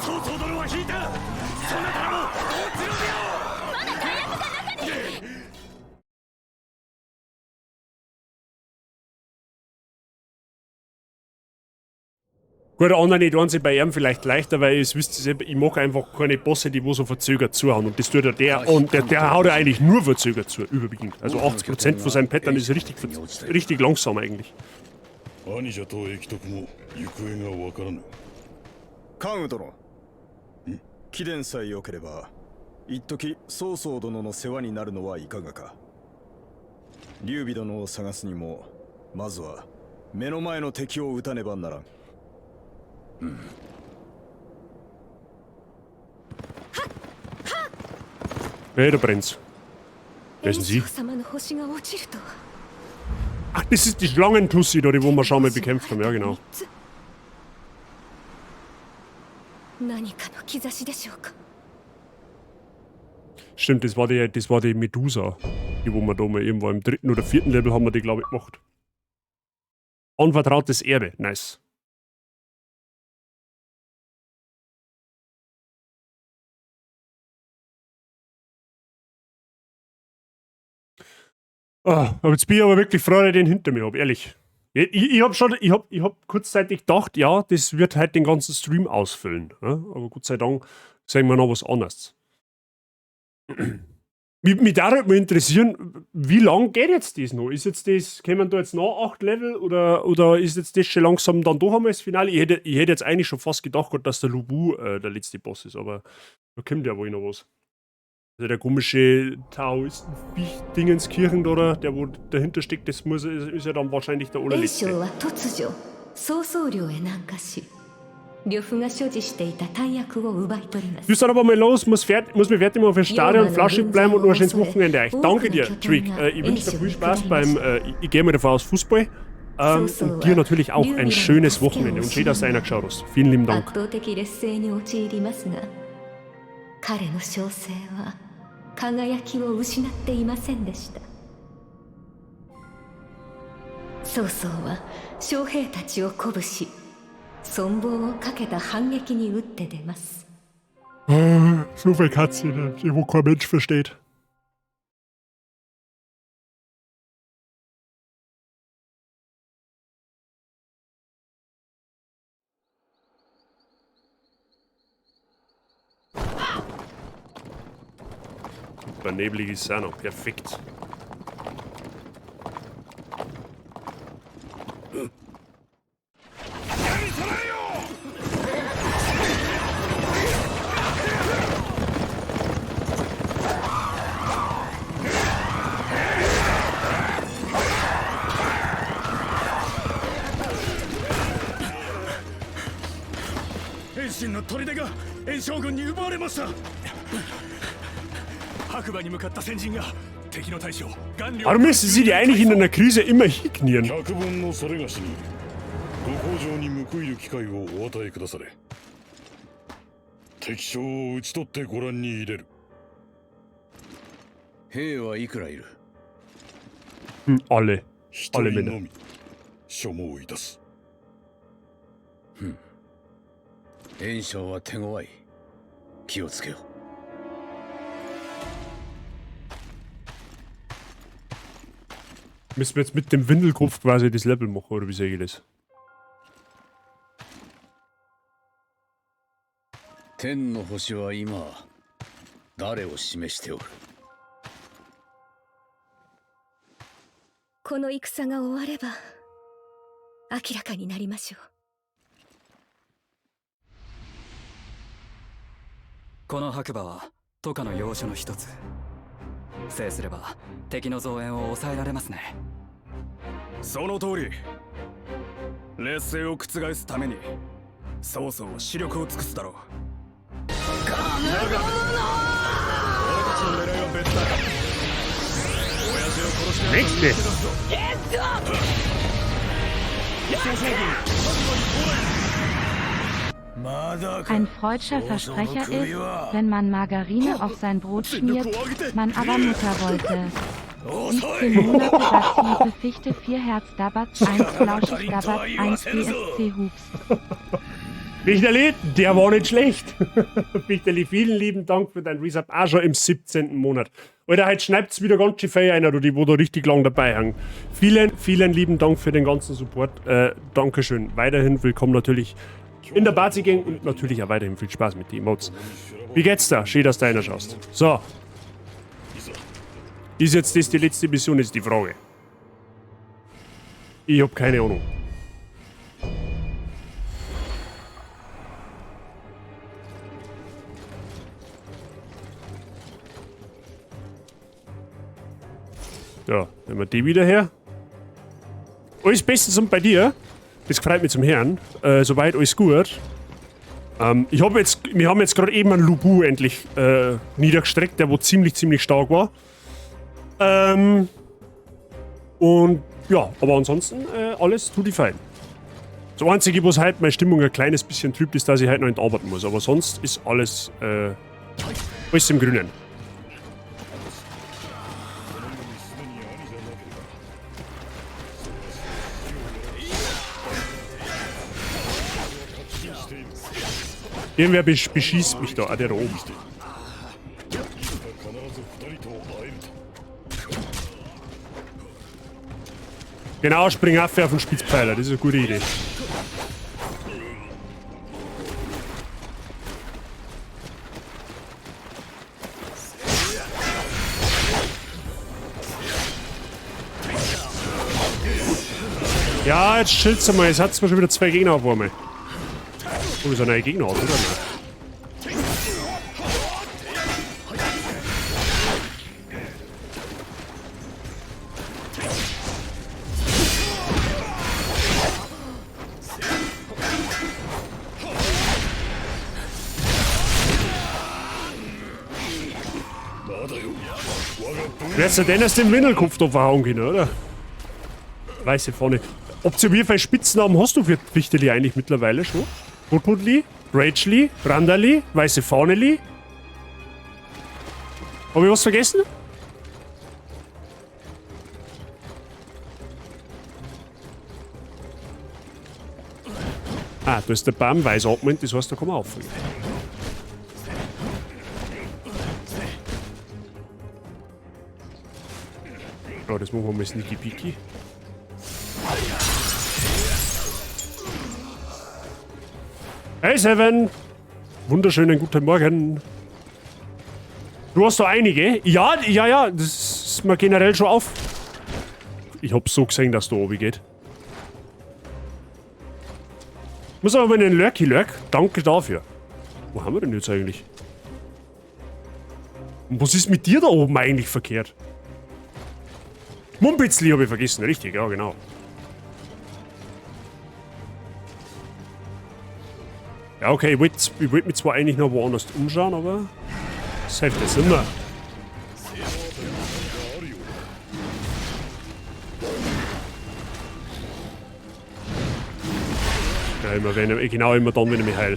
Speaker 6: 曹操殿は引いた。そなたらも落ちろ。
Speaker 2: Gut, andere tun sich bei ihm vielleicht leichter, weil es wisst ihr selber, ich mag einfach keine Bosse, die wo so verzögert zuhauen. Und das tut ja der, und der haut ja eigentlich nur verzögert zu, überwiegend. Also 80% von seinem Pattern ist richtig, richtig langsam eigentlich.
Speaker 3: 兄者と益徳も行方がわからぬ。
Speaker 5: 関羽殿、貴殿さえ良ければ、一時曹操殿の世話になるのはいかがか。劉備殿を探すにも、まずは目の前の敵を撃たねばならん。
Speaker 2: Hey, da brennt's. Wer ist denn sie?
Speaker 4: 袁紹様の星が落ちるとは。
Speaker 2: Ach, das ist die Schlangentussi da, die wo wir schon mal bekämpft haben. Ja, genau.
Speaker 4: 何かの兆しでしょうか。
Speaker 2: Stimmt, das war die Medusa. Die, wo wir da mal irgendwo im dritten oder vierten Level haben wir die, glaube ich, gemacht. Anvertrautes Erbe. Nice. Ah, aber jetzt bin ich aber wirklich froh, dass ich den hinter mir habe, ehrlich. Ich hab schon, ich hab kurzzeitig gedacht, ja, das wird halt den ganzen Stream ausfüllen. Ja? Aber Gott sei Dank sehen wir noch was anderes. Mich würde mal interessieren, wie lang geht jetzt das noch? Ist jetzt das, kommen da jetzt noch 8 Level oder ist jetzt das schon langsam dann doch einmal das Finale? Ich hätte jetzt eigentlich schon fast gedacht, dass der Lu Bu der letzte Boss ist, aber da kommt ja wohl noch was. Also der komische Taoisten-Dingenskirchen da, der wo dahinter steckt, das muss, ist ja dann wahrscheinlich der
Speaker 4: 袁
Speaker 2: allerletzte.
Speaker 4: 紹は突如曹操領へ南下し、呂布が所持していた大薬を奪い取ります。
Speaker 2: Müssen dann aber mal los, muss mich fertig machen fürs
Speaker 4: 龍
Speaker 2: Stadion,
Speaker 4: 馬の
Speaker 2: Flasche
Speaker 4: 軍
Speaker 2: bleiben
Speaker 4: 勢
Speaker 2: und noch
Speaker 4: を
Speaker 2: ein schönes
Speaker 4: 恐れ
Speaker 2: Wochenende euch.
Speaker 4: 多く
Speaker 2: Danke
Speaker 4: の
Speaker 2: dir,
Speaker 4: 拠点
Speaker 2: Trick.
Speaker 4: が
Speaker 2: Ich
Speaker 4: 袁
Speaker 2: wünsche dir
Speaker 4: 紹
Speaker 2: viel
Speaker 4: に
Speaker 2: Spaß
Speaker 4: 下りま
Speaker 2: beim,
Speaker 4: した。
Speaker 2: ich gehe mal davon aus, Fußball.
Speaker 4: 曹操
Speaker 2: Und dir
Speaker 4: は
Speaker 2: natürlich auch
Speaker 4: 劉
Speaker 2: ein
Speaker 4: 備らの
Speaker 2: schönes
Speaker 4: 助けを
Speaker 2: Wochenende und schön,
Speaker 4: 惜し
Speaker 2: dass du
Speaker 4: み
Speaker 2: einer geschaut hast. Vielen lieben
Speaker 4: 圧
Speaker 2: Dank.
Speaker 4: 倒的劣勢に陥りますが、彼の小生は輝きを失っていませんでした。曹操は将兵たちを鼓舞し、存亡をかけた反撃に打って出ます。
Speaker 2: So viel Katze, ne, die wo kein Mensch versteht. Super neblig ist es auch noch. Perfekt.
Speaker 6: 袁心の砦が袁将軍に奪われました。白馬に向かった先陣が敵の大将顔料
Speaker 2: Warum müssen sie die eigentlich in einer Krise immer hinknien?
Speaker 3: 百分のそれがしにご厚情に報いる機会をお与えくだされ。敵将を討ち取ってご覧に入れる。
Speaker 7: 兵はいくらいる？
Speaker 2: Hm, alle.
Speaker 3: 一
Speaker 2: Alle
Speaker 3: 人
Speaker 2: Männer.
Speaker 3: のみ所望いたす。
Speaker 7: 袁紹は手強い。気をつけよ。
Speaker 2: Müssen wir jetzt mit dem Windelkopf quasi das Level machen, oder wie sehe ich das?
Speaker 7: 天の星は今誰を示しておる？
Speaker 4: この戦が終われば明らかになりましょう。
Speaker 8: この白馬は都下の要所の一つ。制すれば敵の増援を抑えられますね。
Speaker 6: その通り。劣勢を覆すために曹操は死力を尽くすだろう。だが俺たちの狙いは別だ。親父を殺して
Speaker 2: Nächste.
Speaker 6: まだか。
Speaker 1: Ein freudscher
Speaker 6: 曹操の
Speaker 1: Versprecher
Speaker 6: 首
Speaker 1: ist,
Speaker 6: は
Speaker 1: wenn man Margarine auf sein Brot
Speaker 6: 全力
Speaker 1: schmiert,
Speaker 6: を挙げて
Speaker 1: man aber Mutter wollte.
Speaker 6: 遅い。
Speaker 1: 17 Monate Batz Fichte 4 Herz Dabatz 1 Flauschig
Speaker 6: とは
Speaker 1: Dabatz
Speaker 6: 言わ
Speaker 1: 1
Speaker 6: せぬぞ。
Speaker 1: BSC Hubst.
Speaker 2: Wichterli, der war nicht schlecht. Wichterli, vielen lieben Dank für dein Resub, auch schon im 17. Monat. Alter, heute schneidet's wieder ganz schön viel einer, du, die wo da richtig lang dabei hängen. Vielen, vielen lieben Dank für den ganzen Support. Dankeschön. Weiterhin willkommen natürlich in der Bazi Gang und natürlich auch weiterhin viel Spaß mit den Emotes. Wie geht's da? Schön, dass du einer schaust. So. Ist jetzt das die letzte Mission, ist die Frage. Ich hab keine Ahnung. Ja, nehmen wir die wieder her. Alles bestens und bei dir. Das freut mich zum Herrn. Soweit alles gut. Wir haben jetzt gerade eben einen Lubu endlich niedergestreckt, der wo ziemlich, ziemlich stark war. Und ja, aber ansonsten alles tut die fein. Das Einzige, was halt meine Stimmung ein kleines bisschen trübt, ist, dass ich halt noch nicht arbeiten muss. Aber sonst ist alles, alles im Grünen. Irgendwer beschießt mich da, ah, der da oben. Genau, spring auf auf den Spitzpfeiler, das ist eine gute Idee. Ja, jetzt chillt's mal, jetzt hat's mir schon wieder zwei Gegner auf einmal. Oh, ist ein neuer Gegner, oder? Wärst du denn erst den Windelkopf da verhauen können, oder? Weiße Fahne. Ob du wie viele Spitznamen hast du für Wichteli eigentlich mittlerweile schon? Rotmundli, Racheli, Brandali, Weiße Fahneli? Hab ich was vergessen? Ah, da ist der Baum weiß angemeldet, das heißt, da kann man aufhören. Oh, das machen wir mal sneaky peeky. Hey Seven! Wunderschönen guten Morgen. Du hast da einige? Ja, ja, ja, das ist mir generell schon auf. Ich hab so gesehen, dass da oben geht. Muss aber mal in den Lurky Lurk. Danke dafür. Wo haben wir denn jetzt eigentlich? Und was ist mit dir da oben eigentlich verkehrt? Mumpitzli habe ich vergessen, richtig, ja genau. Ja, okay, ich wollt mich zwar eigentlich noch woanders umschauen, aber das hilft jetzt immer. Ja, immer wenn, genau immer dann, wenn ich mich heil.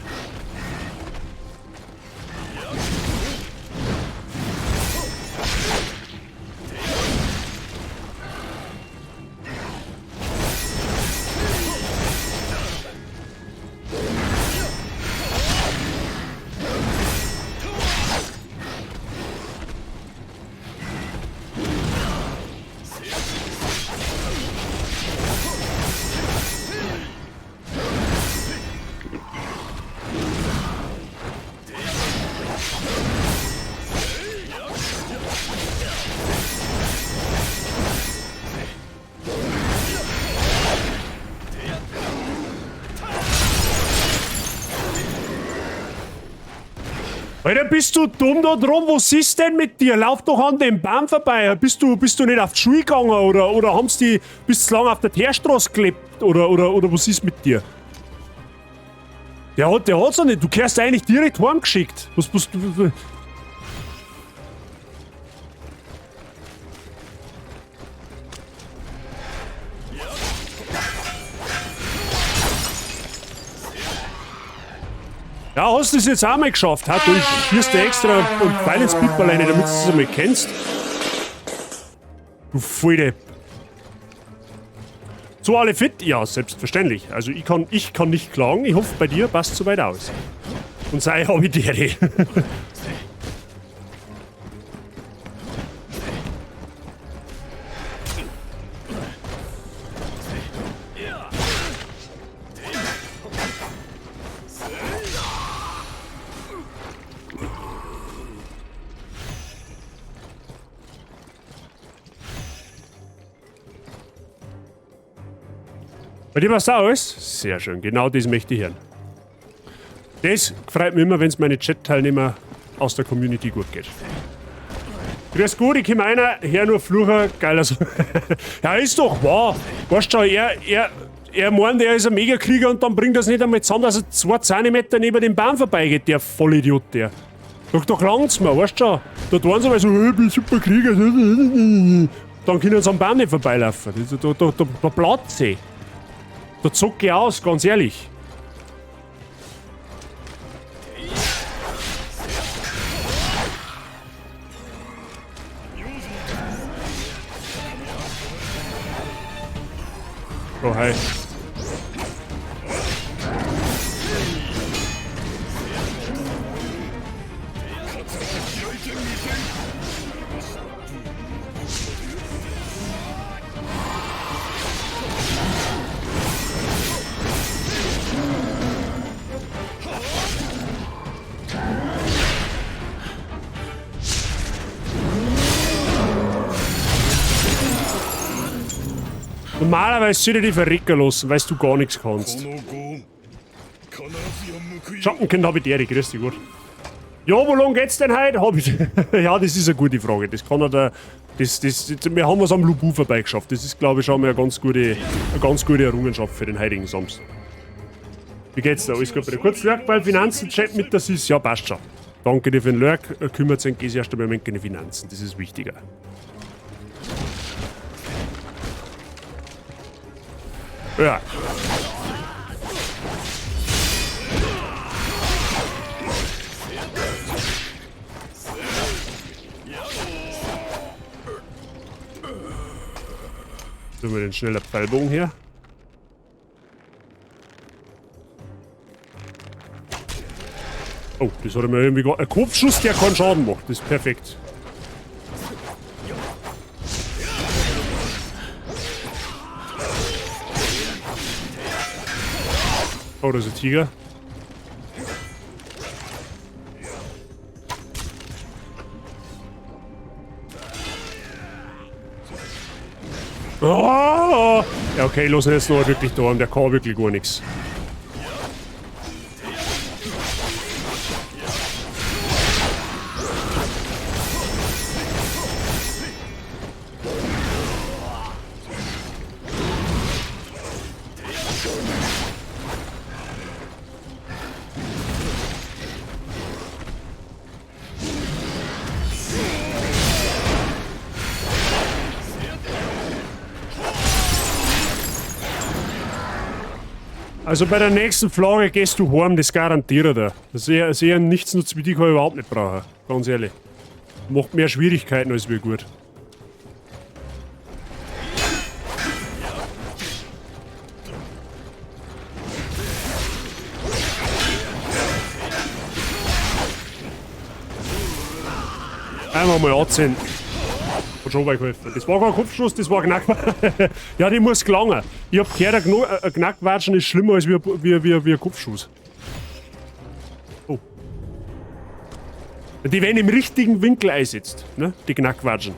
Speaker 2: Alter, bist du dumm da drum? Was ist denn mit dir? Lauf doch an dem Baum vorbei. Bist du nicht auf die Schule gegangen oder haben sie die bist zu lange auf der Teerstraße gelebt? Oder was ist mit dir? Der hat's noch nicht. Du kehrst eigentlich direkt heimgeschickt. Was bist du? Ja, hast du es jetzt auch mal geschafft, ha? Du schierst dir extra und Pfeil ins Pipperl rein, damit du es einmal kennst. Du Volldepp. So, alle fit? Ja, selbstverständlich. Also ich kann nicht klagen. Ich hoffe, bei dir passt soweit aus. Und sei hab ich die. Bei dir passt auch alles? Sehr schön, genau das möchte ich hören. Das freut mich immer, wenn's meine Chat-Teilnehmer aus der Community gut geht. Grüß Gott, ich komm einer, her nur Flucher, geiler so. Ja, ist doch wahr. Weißt du schon, er meint, er ist ein Megakrieger und dann bringt das nicht einmal zusammen, dass er 2 Zentimeter neben dem Baum vorbeigeht, der Vollidiot, der. Doch langt's mir, weißt du schon. Da tun sie mal so, ich bin super Krieger. Dann können sie am Baum nicht vorbeilaufen. Da platzt sie. Da zuck ich aus, ganz ehrlich. Oh, hi. Normalerweise sollte ich dich verrecken lassen, weil du gar nichts kannst. Schattenkind hab ich dir, grüß dich gut. Ja, wo lang geht's denn heute? Hab ich. Ja, das ist eine gute Frage. Das kann er der. Wir haben es am Lu Bu vorbeigeschafft. Das ist, glaube ich, schon mal eine ganz gute Errungenschaft für den heutigen Samstag. Wie geht's da? Alles gut bei dir? Kurz Lurk beim Finanzen, Chat mit der Sis. Ja, passt schon. Danke dir für den Lurk. Kümmert sich erst einmal um die Finanzen. Das ist wichtiger. Ja. Tun wir den schneller Pfeilbogen her. Oh, das hat er mir irgendwie... Ein Kopfschuss, der keinen Schaden macht. Das ist perfekt. Oh, da ist ein Tiger. Oh! Ja, okay, los jetzt noch wirklich da, der kann wirklich gar nichts. Also bei der nächsten Flagge gehst du heim, das garantiere ich dir. Das ist eher nichts nutzt, wie die kann ich überhaupt nicht brauchen. Ganz ehrlich. Macht mehr Schwierigkeiten als wir gut. Einmal mal anziehen. Hat schon geholfen. Das war kein Kopfschuss, das war Knack. Ja, die muss gelangen. Ich hab gehört, ein Knackwatschen ist schlimmer als wie ein Kopfschuss. Oh. Die werden im richtigen Winkel einsetzt, ne? Die Knackwatschen.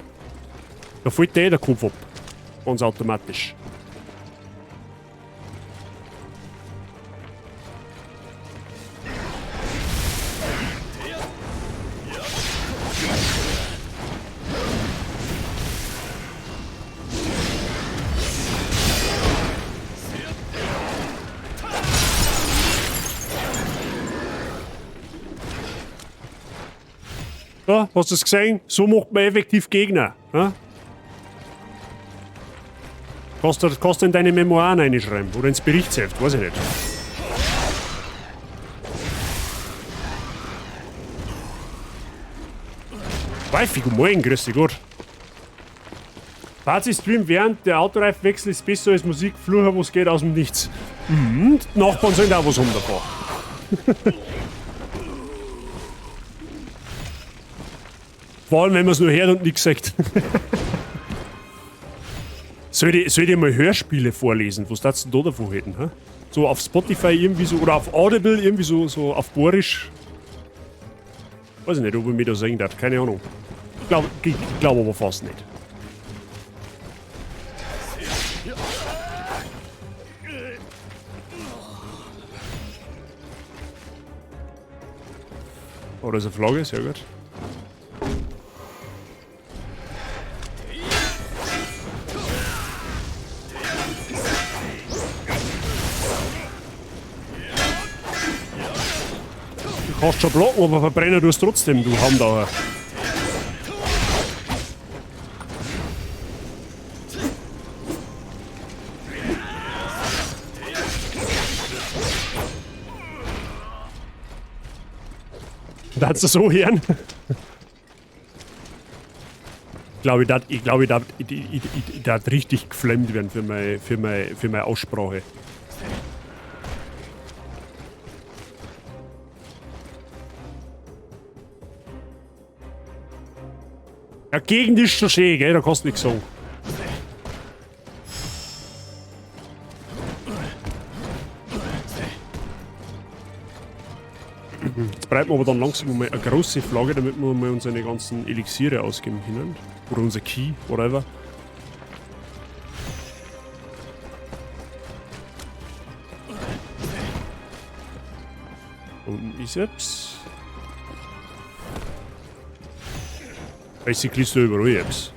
Speaker 2: Da fällt der Kopf ab. Ganz automatisch. Ja, hast du es gesehen? So macht man effektiv Gegner. Ja? Kannst du in deine Memoiren reinschreiben oder ins Berichtsheft, weiß ich nicht. Weifi, guten Morgen, grüß dich Gott. Party-Stream während der Autoreifenwechsel ist besser als Musik, Flucher, wo's geht, aus dem Nichts. Mhm, die Nachbarn sollen auch was haben davon. Vor allem, wenn man es nur hört und nichts sagt. Soll ich mal Hörspiele vorlesen? Was darfst du denn da davon halten? Hä? So auf Spotify irgendwie so, oder auf Audible irgendwie so, so auf Borisch. Weiß ich nicht, ob ich mir da sagen darf, keine Ahnung. Ich glaub aber fast nicht. Oh, da ist eine Flagge, sehr gut. Du kannst schon blocken, aber verbrennen tust du trotzdem, du Handauer. Darfst du so hören? Ich glaube, ich darf richtig geflammt werden für meine Aussprache. Ja, gegen ist schon schön, gell? Da kannst du nichts sagen. Jetzt breiten wir aber dann langsam mal eine große Flagge, damit wir mal unsere ganzen Elixiere ausgeben können. Oder unser Key, whatever. Unten ist etwas. Basically ist da überall etwas.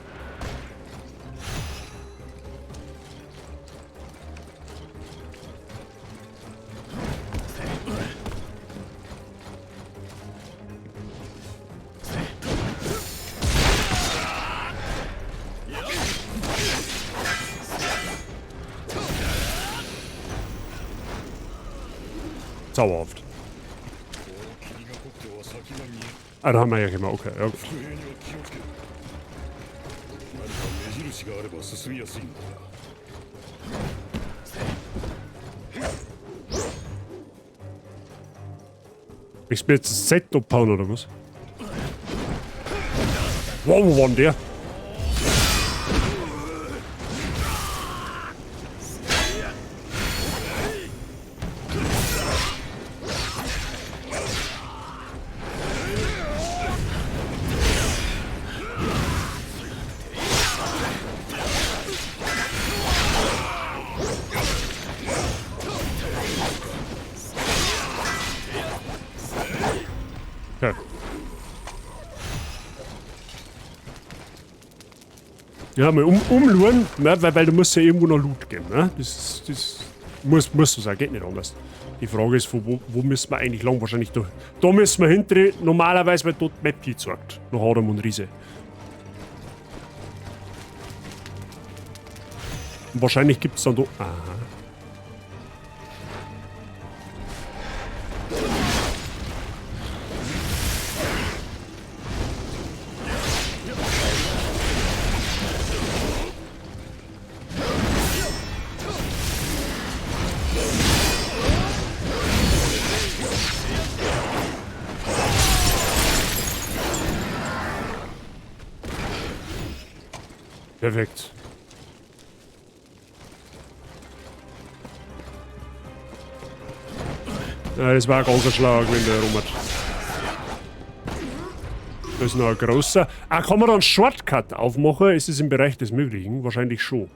Speaker 2: Zauberhaft. Ah, da haben wir ja gemacht, okay. Ja. Ich mir jetzt das Set abhauen oder was? Wow, wo war denn der? Okay. Ja, mal umluren, ne, weil du musst ja irgendwo noch Loot geben, ne? Das muss so sein, geht nicht anders. Die Frage ist, wo müssen wir eigentlich lang? Wahrscheinlich da. Da müssen wir hinter, normalerweise, weil dort die Map gezeigt. Nach Adam und Riese. Und wahrscheinlich gibt's dann da. Aha. Perfekt. Ja, das war ein ganzer Schlag, wenn der rum hat. Da ist noch ein großer. Ah, kann man da einen Shortcut aufmachen? Ist es im Bereich des Möglichen? Wahrscheinlich schon.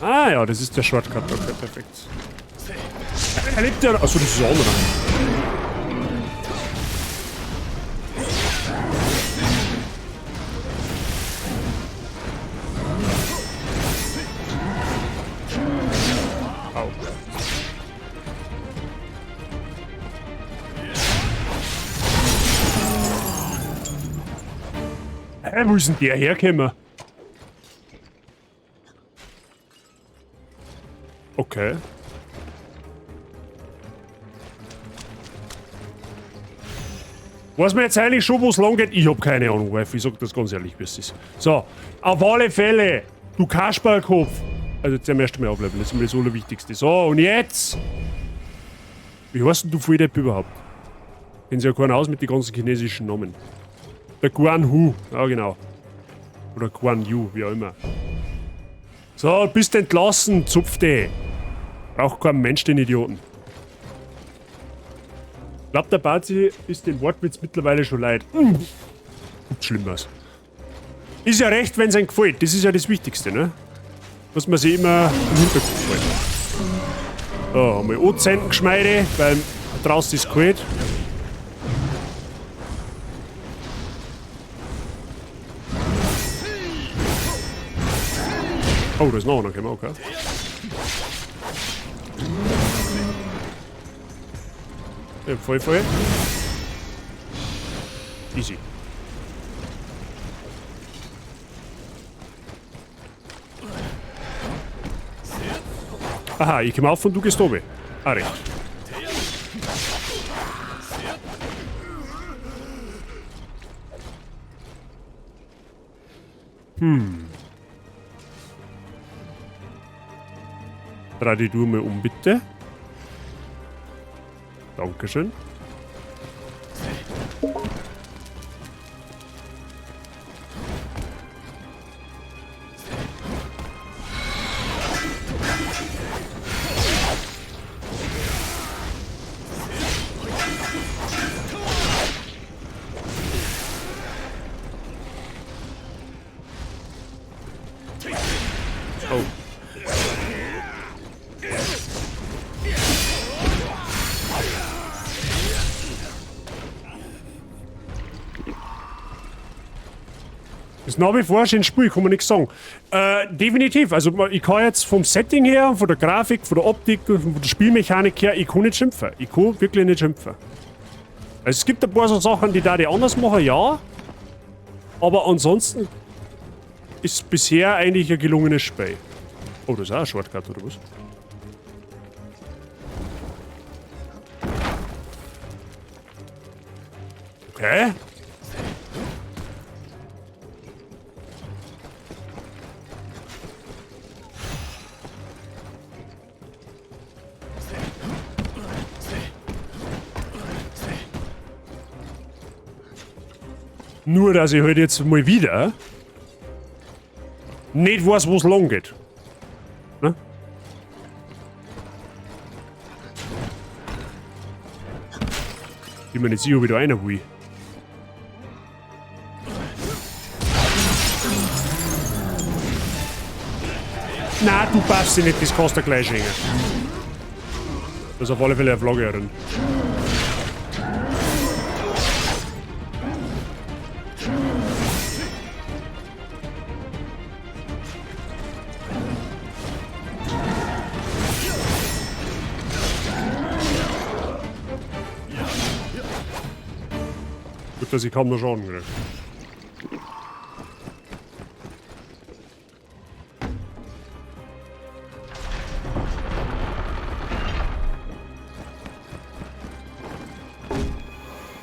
Speaker 2: Ah ja, das ist der Shortcut. Okay, perfekt. Er lebt ja. Achso, das ist ein anderer. Au. Hä, wo ist denn der hergekommen? Okay. Weiß man jetzt eigentlich schon, wo es lang geht? Ich hab keine Ahnung, Wife. Ich sag das ganz ehrlich, wie es ist. So, auf alle Fälle, du Kasperlkopf. Also jetzt erst mal aufleveln, das ist mir das Allerwichtigste. So, und jetzt! Wie heißt denn du Volldepp überhaupt? Kennen sich ja keiner aus mit den ganzen chinesischen Namen. Der Guan Hu, ja genau. Oder Guan Yu, wie auch immer. So, bist entlassen, zupf dich. Braucht kein Mensch den Idioten. Ich glaub, der Bazi ist den Wortwitz mittlerweile schon leid. Schlimmeres. Ist ja recht, wenn's einem gefällt. Das ist ja das Wichtigste, ne? Was man sich immer im Hinterkopf hält. So, einmal anzünden, Geschmeide, weil draußen ist kalt. Oh, da ist noch einer gekommen, okay. Ja, voll, voll. Easy. Aha, ich komm auf und du gehst oben. Ah, recht. Dreh die du mal um, bitte. Dankeschön. Oh. Ist nach wie vor ein schönes Spiel, kann man nichts sagen. Definitiv, also ich kann jetzt vom Setting her, von der Grafik, von der Optik, von der Spielmechanik her, ich kann nicht schimpfen. Ich kann wirklich nicht schimpfen. Also es gibt ein paar so Sachen, die da die anders machen, ja. Aber ansonsten ist bisher eigentlich ein gelungenes Spiel. Oh, das ist auch ein Shortcut, oder was? Okay. Nur, dass ich halt jetzt mal wieder nicht weiß, wo's lang geht. Ne? Ich bin mir nicht sicher, ob ich da rein will. Na, du darfst dich nicht, das kannst du gleich schenken. Das ist auf alle Fälle eine Flagge drin. Gut, dass ich kaum noch Schaden kriege.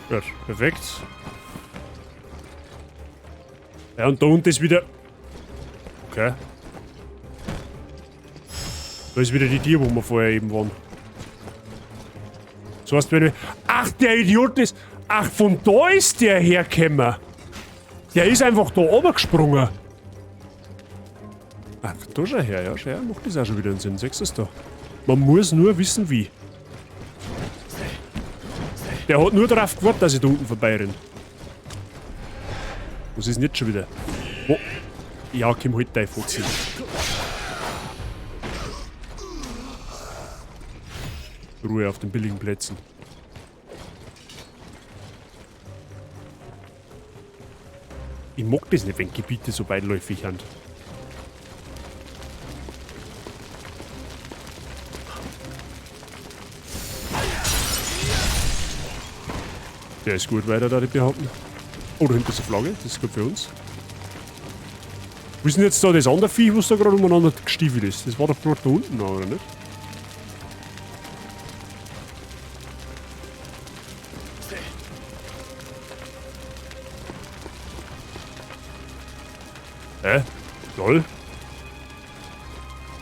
Speaker 2: Gut, perfekt. Ja, und da unten ist wieder... Okay. Da ist wieder die Tür, wo wir vorher eben waren. Das heißt, wenn ich... Ach, der Idiot ist... Ach, von da ist der hergekommen. Der ist einfach da oben gesprungen. Ach, da schon her, ja, schon her. Macht das auch schon wieder einen Sinn. Siehst du das da? Man muss nur wissen, wie. Der hat nur darauf gewartet, dass ich da unten vorbeirenne. Was ist denn jetzt schon wieder? Oh. Ja, komm halt dein Fotze. Ruhe auf den billigen Plätzen. Ich mag das nicht, wenn Gebiete so weitläufig sind. Der ist gut weiter, da ich behaupten. Oh, da hinten ist eine Flagge, das ist gut für uns. Wo ist denn jetzt da das andere Viech, was da gerade umeinander gestiefelt ist? Das war doch gerade da unten, oder nicht? Hä? Lol.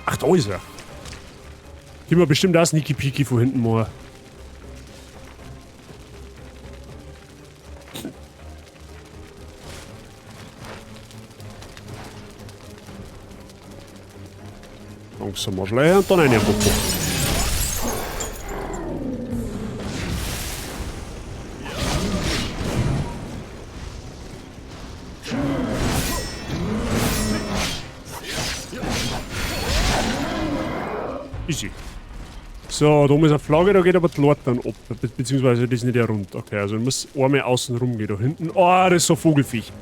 Speaker 2: Ach, da ist er. Können wir bestimmt auch Sneaky Peeky von hinten machen. Langsam mal schleichen und dann rein. Easy. So, da oben ist eine Flagge, da geht aber die Leute dann ab. Beziehungsweise das ist nicht rund. Okay, also ich muss einmal außen rum gehen. Da hinten. Oh, das ist so ein Vogelfiech.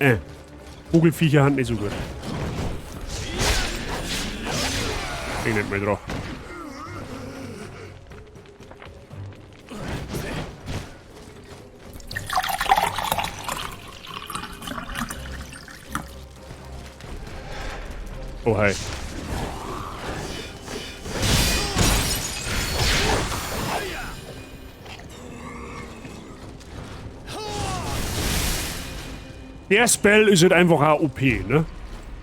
Speaker 2: Vogelfiecher sind nicht so gut. Ich nicht mehr drauf. Oh, hi. Der Spell ist halt einfach auch OP, ne?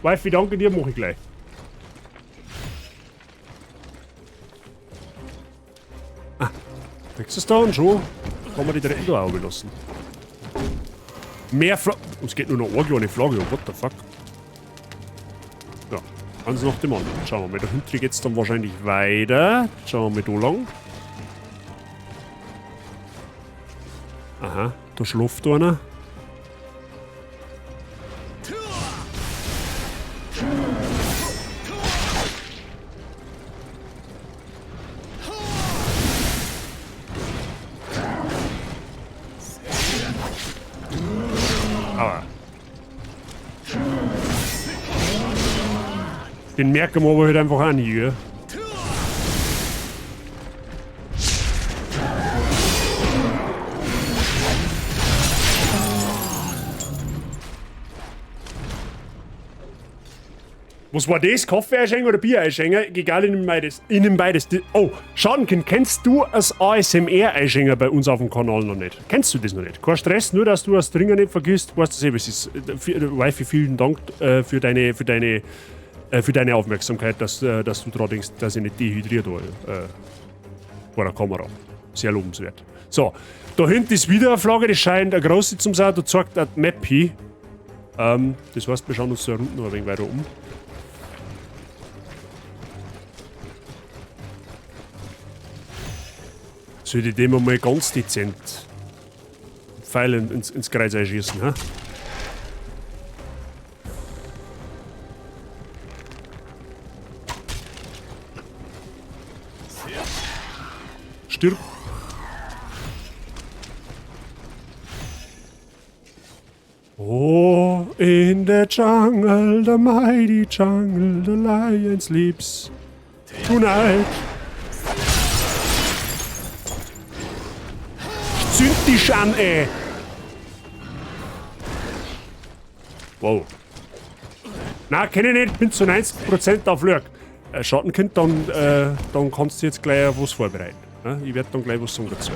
Speaker 2: Wifi, danke dir, mach ich gleich. Ah, kriegst du es da und schon kann man die dritten da auch belassen. Mehr Flaggen. Es geht nur noch eine kleine Flagge, what the fuck? Ja, eins nach dem anderen. Schauen wir mal, da hinten geht's dann wahrscheinlich weiter. Schauen wir mal da lang. Aha, da schläft einer. Aua. Den merken wir aber halt einfach auch nie, gell? Was war das? Kaffee einschenken oder Bier einschenken? Egal, ich nehme beides. Ich nehme beides. Oh, Schadenkind, kennst du das ASMR einschenken bei uns auf dem Kanal noch nicht? Kennst du das noch nicht? Kein Stress, nur dass du das Trinken nicht vergisst. Weißt du eh, was ist. Wifi, vielen Dank für deine Aufmerksamkeit, dass du dran denkst, dass ich nicht dehydriert war vor der Kamera. Sehr lobenswert. So, da hinten ist wieder eine Flagge, das scheint eine große zu sein. Da zeigt eine Map hin. Das heißt, wir schauen uns da unten noch ein wenig weiter um. Sollte ich dem einmal ganz dezent Pfeile ins Kreuz einschießen, hä? Stirb! Oh, in the jungle, the mighty jungle, the lion sleeps tonight. Zünd dich an, ey! Wow. Na, kenn ich nicht, bin zu 90% auf Lurk. Schattenkind, dann kannst du jetzt gleich was vorbereiten. Ja, ich werd dann gleich was sagen dazu.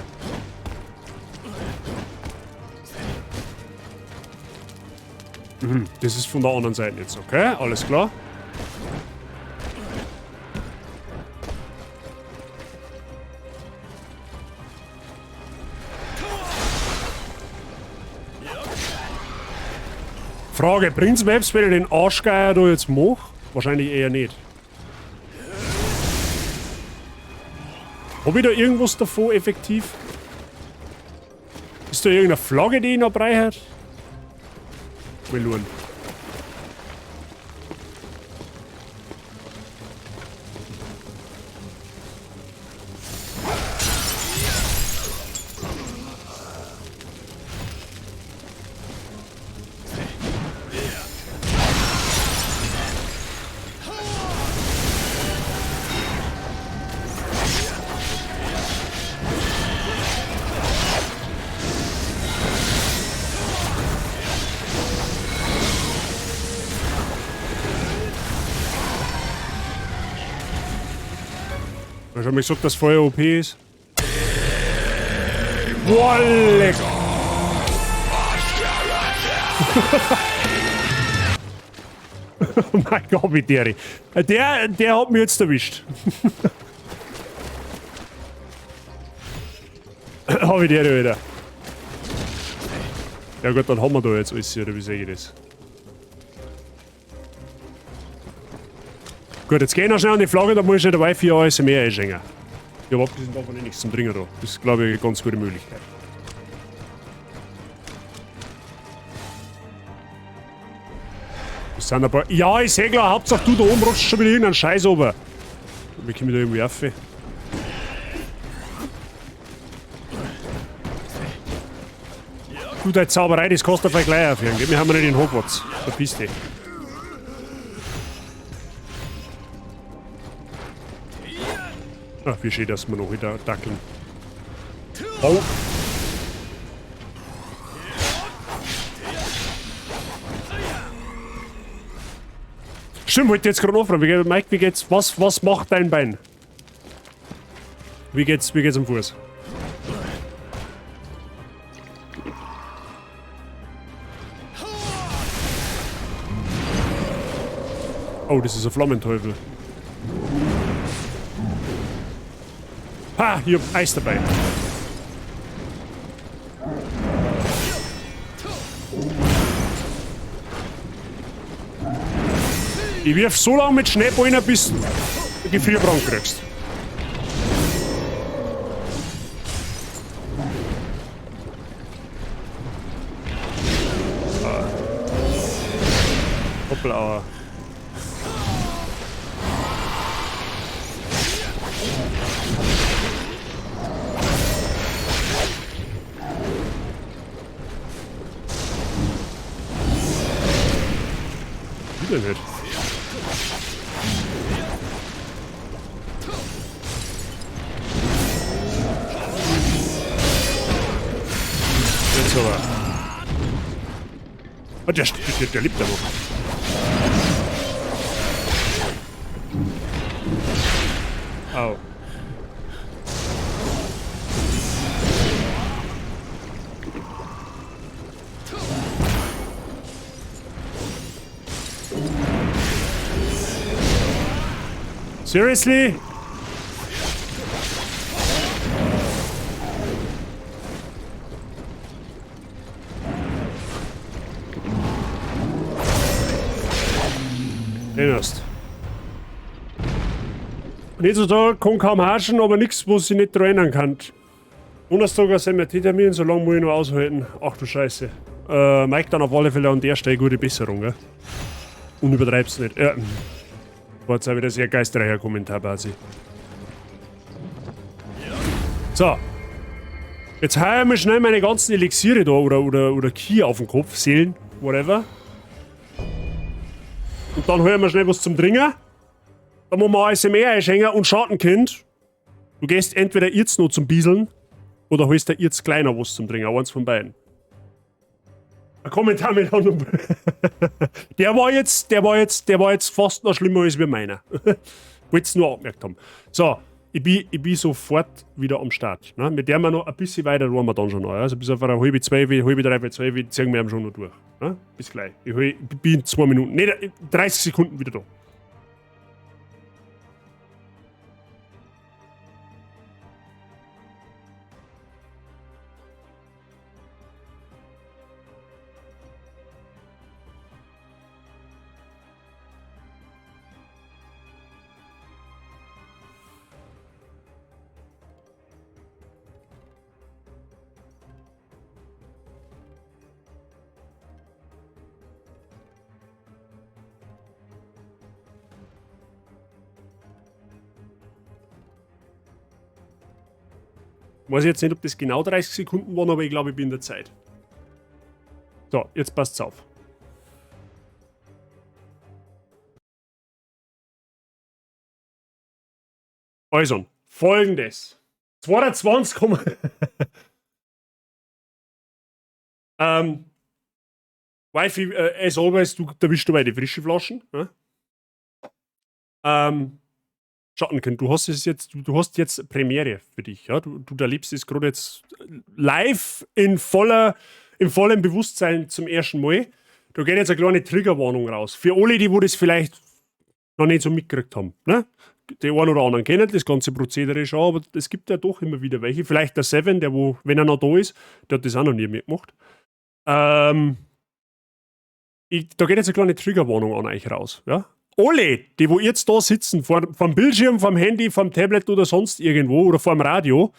Speaker 2: Mhm, das ist von der anderen Seite jetzt, okay? Alles klar. Frage, bringt's mir etwas, wenn ich den Arschgeier da jetzt mach? Wahrscheinlich eher nicht. Hab ich da irgendwas davon effektiv? Ist da irgendeine Flagge, die ich noch brauche? Mal schauen. Ich hab mir gesagt, dass Feuer OP ist. Boah, leck. Oh mein Gott, wie der. Der hat mich jetzt erwischt. Hab ich der wieder. Ja gut, dann haben wir da jetzt alles, oder wie sehe ich das? Gut, jetzt geh ich noch schnell an die Flagge, da muss ich der Wifi ASMR einschenken. Ich hab abgesehen davon eh nichts zum Trinken da. Das ist, glaube ich, eine ganz gute Möglichkeit. Das sind ein paar. Ja, ich seh klar, Hauptsache du da oben rutschst schon wieder irgendeinen Scheiß runter. Wir kommen da irgendwie auf. Du, deine Zauberei, das kostet vielleicht gleich aufhören, gell? Wir haben ja nicht in Hogwarts. Verpiss dich. Ach, wie schön, dass wir noch wieder dackeln. Oh. Stimmt, wollte ich jetzt gerade nachfragen. Mike, wie geht's? Was macht dein Bein? Wie geht's am Fuß? Oh, das ist ein Flammenteufel. Ha, ich hab Eis dabei. Ich wirf so lange mit Schneeballen, bis du Gefrierbrand kriegst. Hoppla. Wieder nicht. Jetzt aber. Oh, der lebt ja noch. Au. Seriously? Den hast. Und jetzt da kann kaum haschen, aber nichts, wo sie nicht dran kann. Donnerstag ist MRT-Termin, so lange muss ich noch aushalten. Ach du Scheiße. Mike, dann auf alle Fälle an der Stelle gute Besserung, gell? Und übertreib's nicht. Ja. War jetzt auch wieder sehr geistreicher Kommentar, Basi. So. Jetzt hau ich mir schnell meine ganzen Elixiere da oder Ki auf den Kopf, Seelen, whatever. Und dann holen wir schnell was zum Trinken. Dann machen wir ASMR einschenken und Schattenkind. Du gehst entweder jetzt noch zum Bieseln oder holst dir jetzt kleiner was zum Trinken. Eins von beiden. Ein Kommentar mit anderem. Der war jetzt fast noch schlimmer als wir meiner. Wollt's nur angemerkt haben. So, ich bin sofort wieder am Start. Ne? Mit der wir noch ein bisschen weiter waren wir dann schon noch. Also bis auf eine halbe zwei, halbe drei, zwei, ziehen wir schon noch durch. Ne? Bis gleich. Ich bin in 2 Minuten, nee, 30 Sekunden wieder da. Weiß ich jetzt nicht, ob das genau 30 Sekunden waren, aber ich glaube, ich bin in der Zeit. So, jetzt passt's auf. Also, folgendes. 22, Wifi, as always, du erwischst du bei die frischen Flaschen. Ne? Schattenkind, du hast es jetzt, du hast jetzt Premiere für dich, ja? Du erlebst es gerade jetzt live in vollem Bewusstsein zum ersten Mal. Da geht jetzt eine kleine Triggerwarnung raus. Für alle, die wo das vielleicht noch nicht so mitgekriegt haben. Ne? Die einen oder anderen kennen das ganze Prozedere schon, aber es gibt ja doch immer wieder welche. Vielleicht der Seven, der wo, wenn er noch da ist, der hat das auch noch nie mitgemacht. Da geht jetzt eine kleine Triggerwarnung an euch raus. Ja? Alle, die wo jetzt da sitzen, vorm Bildschirm, vorm Handy, vorm Tablet oder sonst irgendwo oder vorm Radio,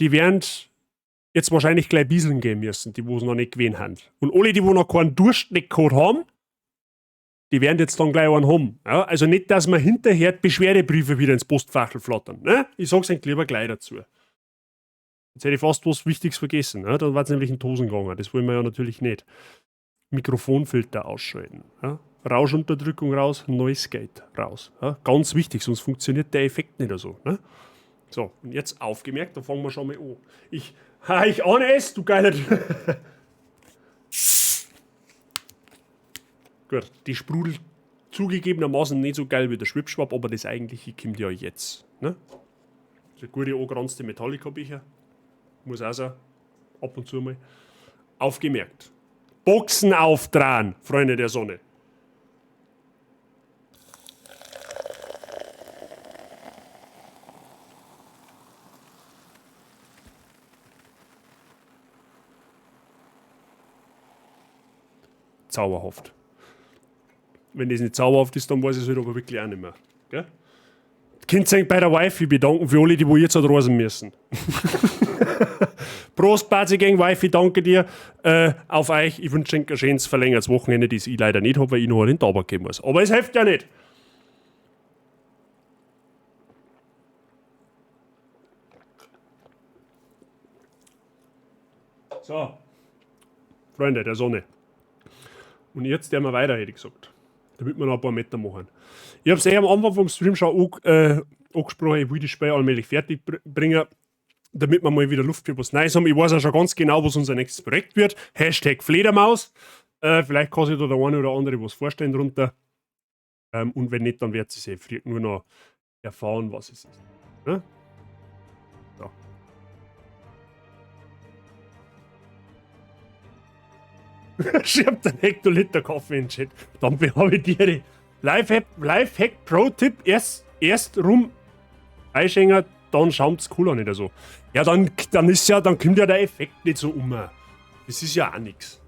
Speaker 2: die werden jetzt wahrscheinlich gleich bieseln gehen müssen, die wo es noch nicht gewesen haben. Und alle, die wo noch keinen Durst nicht gehabt haben, die werden jetzt dann gleich einen haben. Ja? Also nicht, dass wir hinterher die Beschwerdebriefe wieder ins Postfach flattern. Ne? Ich sag's euch lieber gleich dazu. Jetzt hätte ich fast was Wichtiges vergessen. Ne? Da war es nämlich in die Hosen gegangen. Das wollen wir ja natürlich nicht. Mikrofonfilter ausschalten. Ja? Rauschunterdrückung raus, Noise Gate raus. Ja? Ganz wichtig, sonst funktioniert der Effekt nicht so. Ne? So, und jetzt aufgemerkt, da fangen wir schon mal an. Ich ahne es, du geiler. Gut, die sprudelt zugegebenermaßen nicht so geil wie der Schwipschwapp, aber das eigentliche kommt ja jetzt. Ne? Das ist eine gute angeranzte Metallica-Becher. Muss auch sein. Ab und zu mal. Aufgemerkt. Boxen auftragen, Freunde der Sonne. Zauberhaft. Wenn das nicht zauberhaft ist, dann weiß ich es halt aber wirklich auch nicht mehr. Gell? Könnt ihr euch bei der Wifi bedanken für alle, die wo jetzt halt reisen müssen. Prost, Bazi gegen Wifi, danke dir. Auf euch. Ich wünsche euch ein schönes verlängertes Wochenende, das ich leider nicht habe, weil ich noch in den Tabak gehen muss. Aber es hilft ja nicht. So. Freunde der Sonne. Und jetzt der mal weiter, hätte ich gesagt. Damit wir noch ein paar Meter machen. Ich hab's eh am Anfang vom Stream schon angesprochen, ich will das Spiel allmählich fertig bringen, damit wir mal wieder Luft für was Neues haben. Ich weiß auch schon ganz genau, was unser nächstes Projekt wird. Hashtag Fledermaus. Vielleicht kann sich da der eine oder andere was vorstellen drunter. Und wenn nicht, dann wird sie früh nur noch erfahren, was es ist. Ne? So. Schiebt einen Hektoliter Kaffee in den Chat. Dann habe ich dir Lifehack Pro-Tipp: erst rum einschenken, dann schaumt's Cola nicht so. Ja, dann ist ja, dann kommt ja der Effekt nicht so um. Das ist ja auch nix.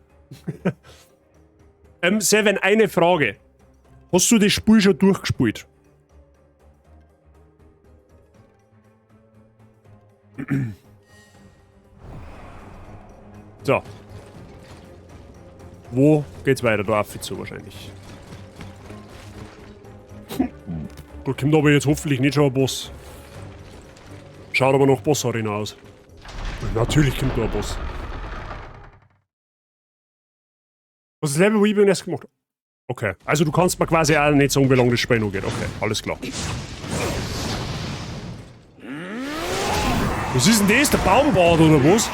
Speaker 2: Seven, eine Frage. Hast du das Spiel schon durchgespielt? So. Wo geht's weiter? Da auf zu wahrscheinlich. Da kommt aber jetzt hoffentlich nicht schon ein Boss. Schaut aber nach Boss-Arena aus. Natürlich kommt da ein Boss. Was ist das Level, wo ich bin erst gemacht? Okay, also du kannst mir quasi auch nicht sagen, wie lange das Spiel noch geht. Okay, alles klar. Was ist denn das? Der Baumbad oder was?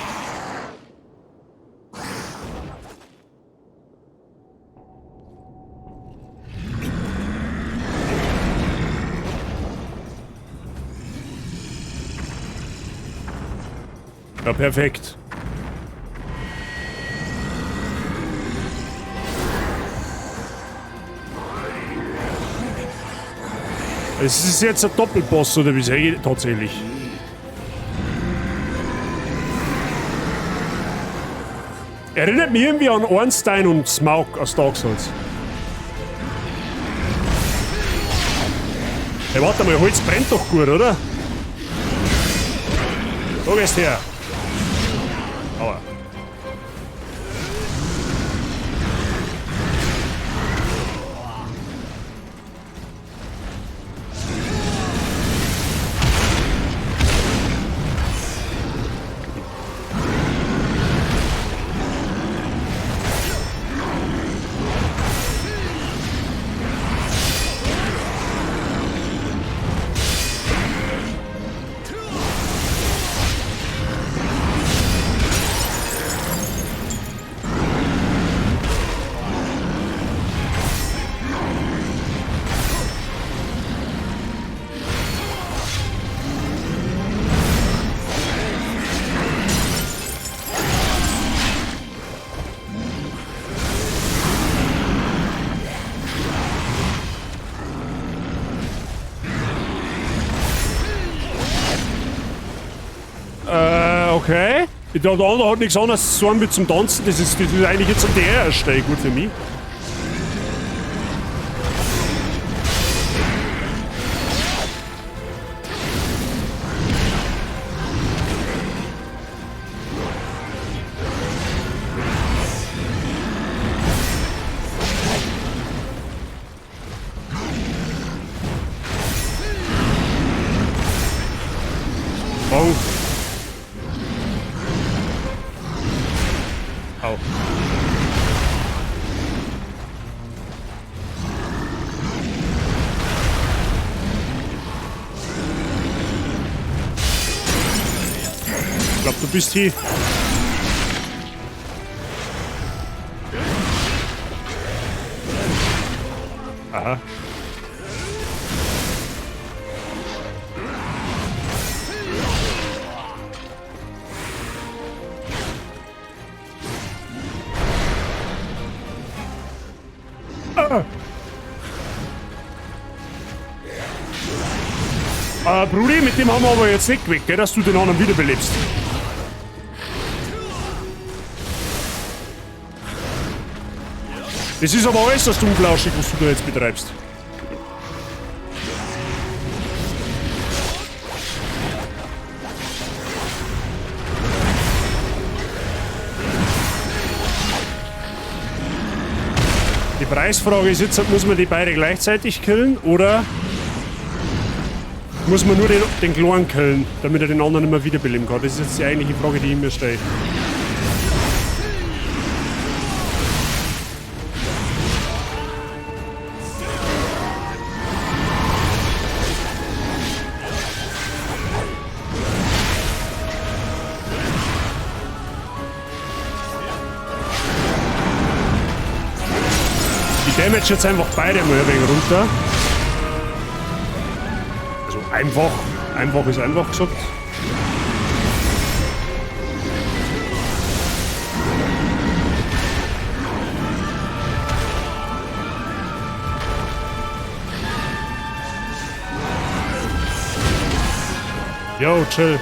Speaker 2: Ja, perfekt. Es ist jetzt ein Doppelboss, oder wie sag ich? Tatsächlich. Erinnert mich irgendwie an Ornstein und Smaug aus Dark Souls. Hey, warte mal, Holz brennt doch gut, oder? Da gehst du her. Aua. Okay. Der andere hat nichts anderes zu tun wie zum Tanzen. Das ist eigentlich jetzt der erste. Gut für mich. Oh. Au. Ich glaub, du bist hier. Aha. Brudi, mit dem haben wir aber jetzt nicht geweckt, gell, dass du den anderen wiederbelebst. Das ist aber äußerst unflauschig, was du da jetzt betreibst. Die Preisfrage ist jetzt, muss man die beide gleichzeitig killen oder muss man nur den Kleinen killen, damit er den anderen immer wiederbeleben kann? Das ist jetzt die eigentliche Frage, die ich mir stelle. Damage jetzt einfach beide mal ein wenig runter. Also einfach. Einfach ist einfach gesagt. Yo, chill.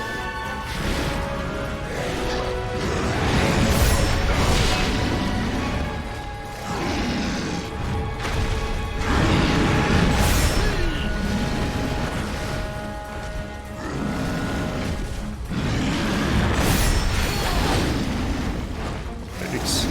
Speaker 2: Nix.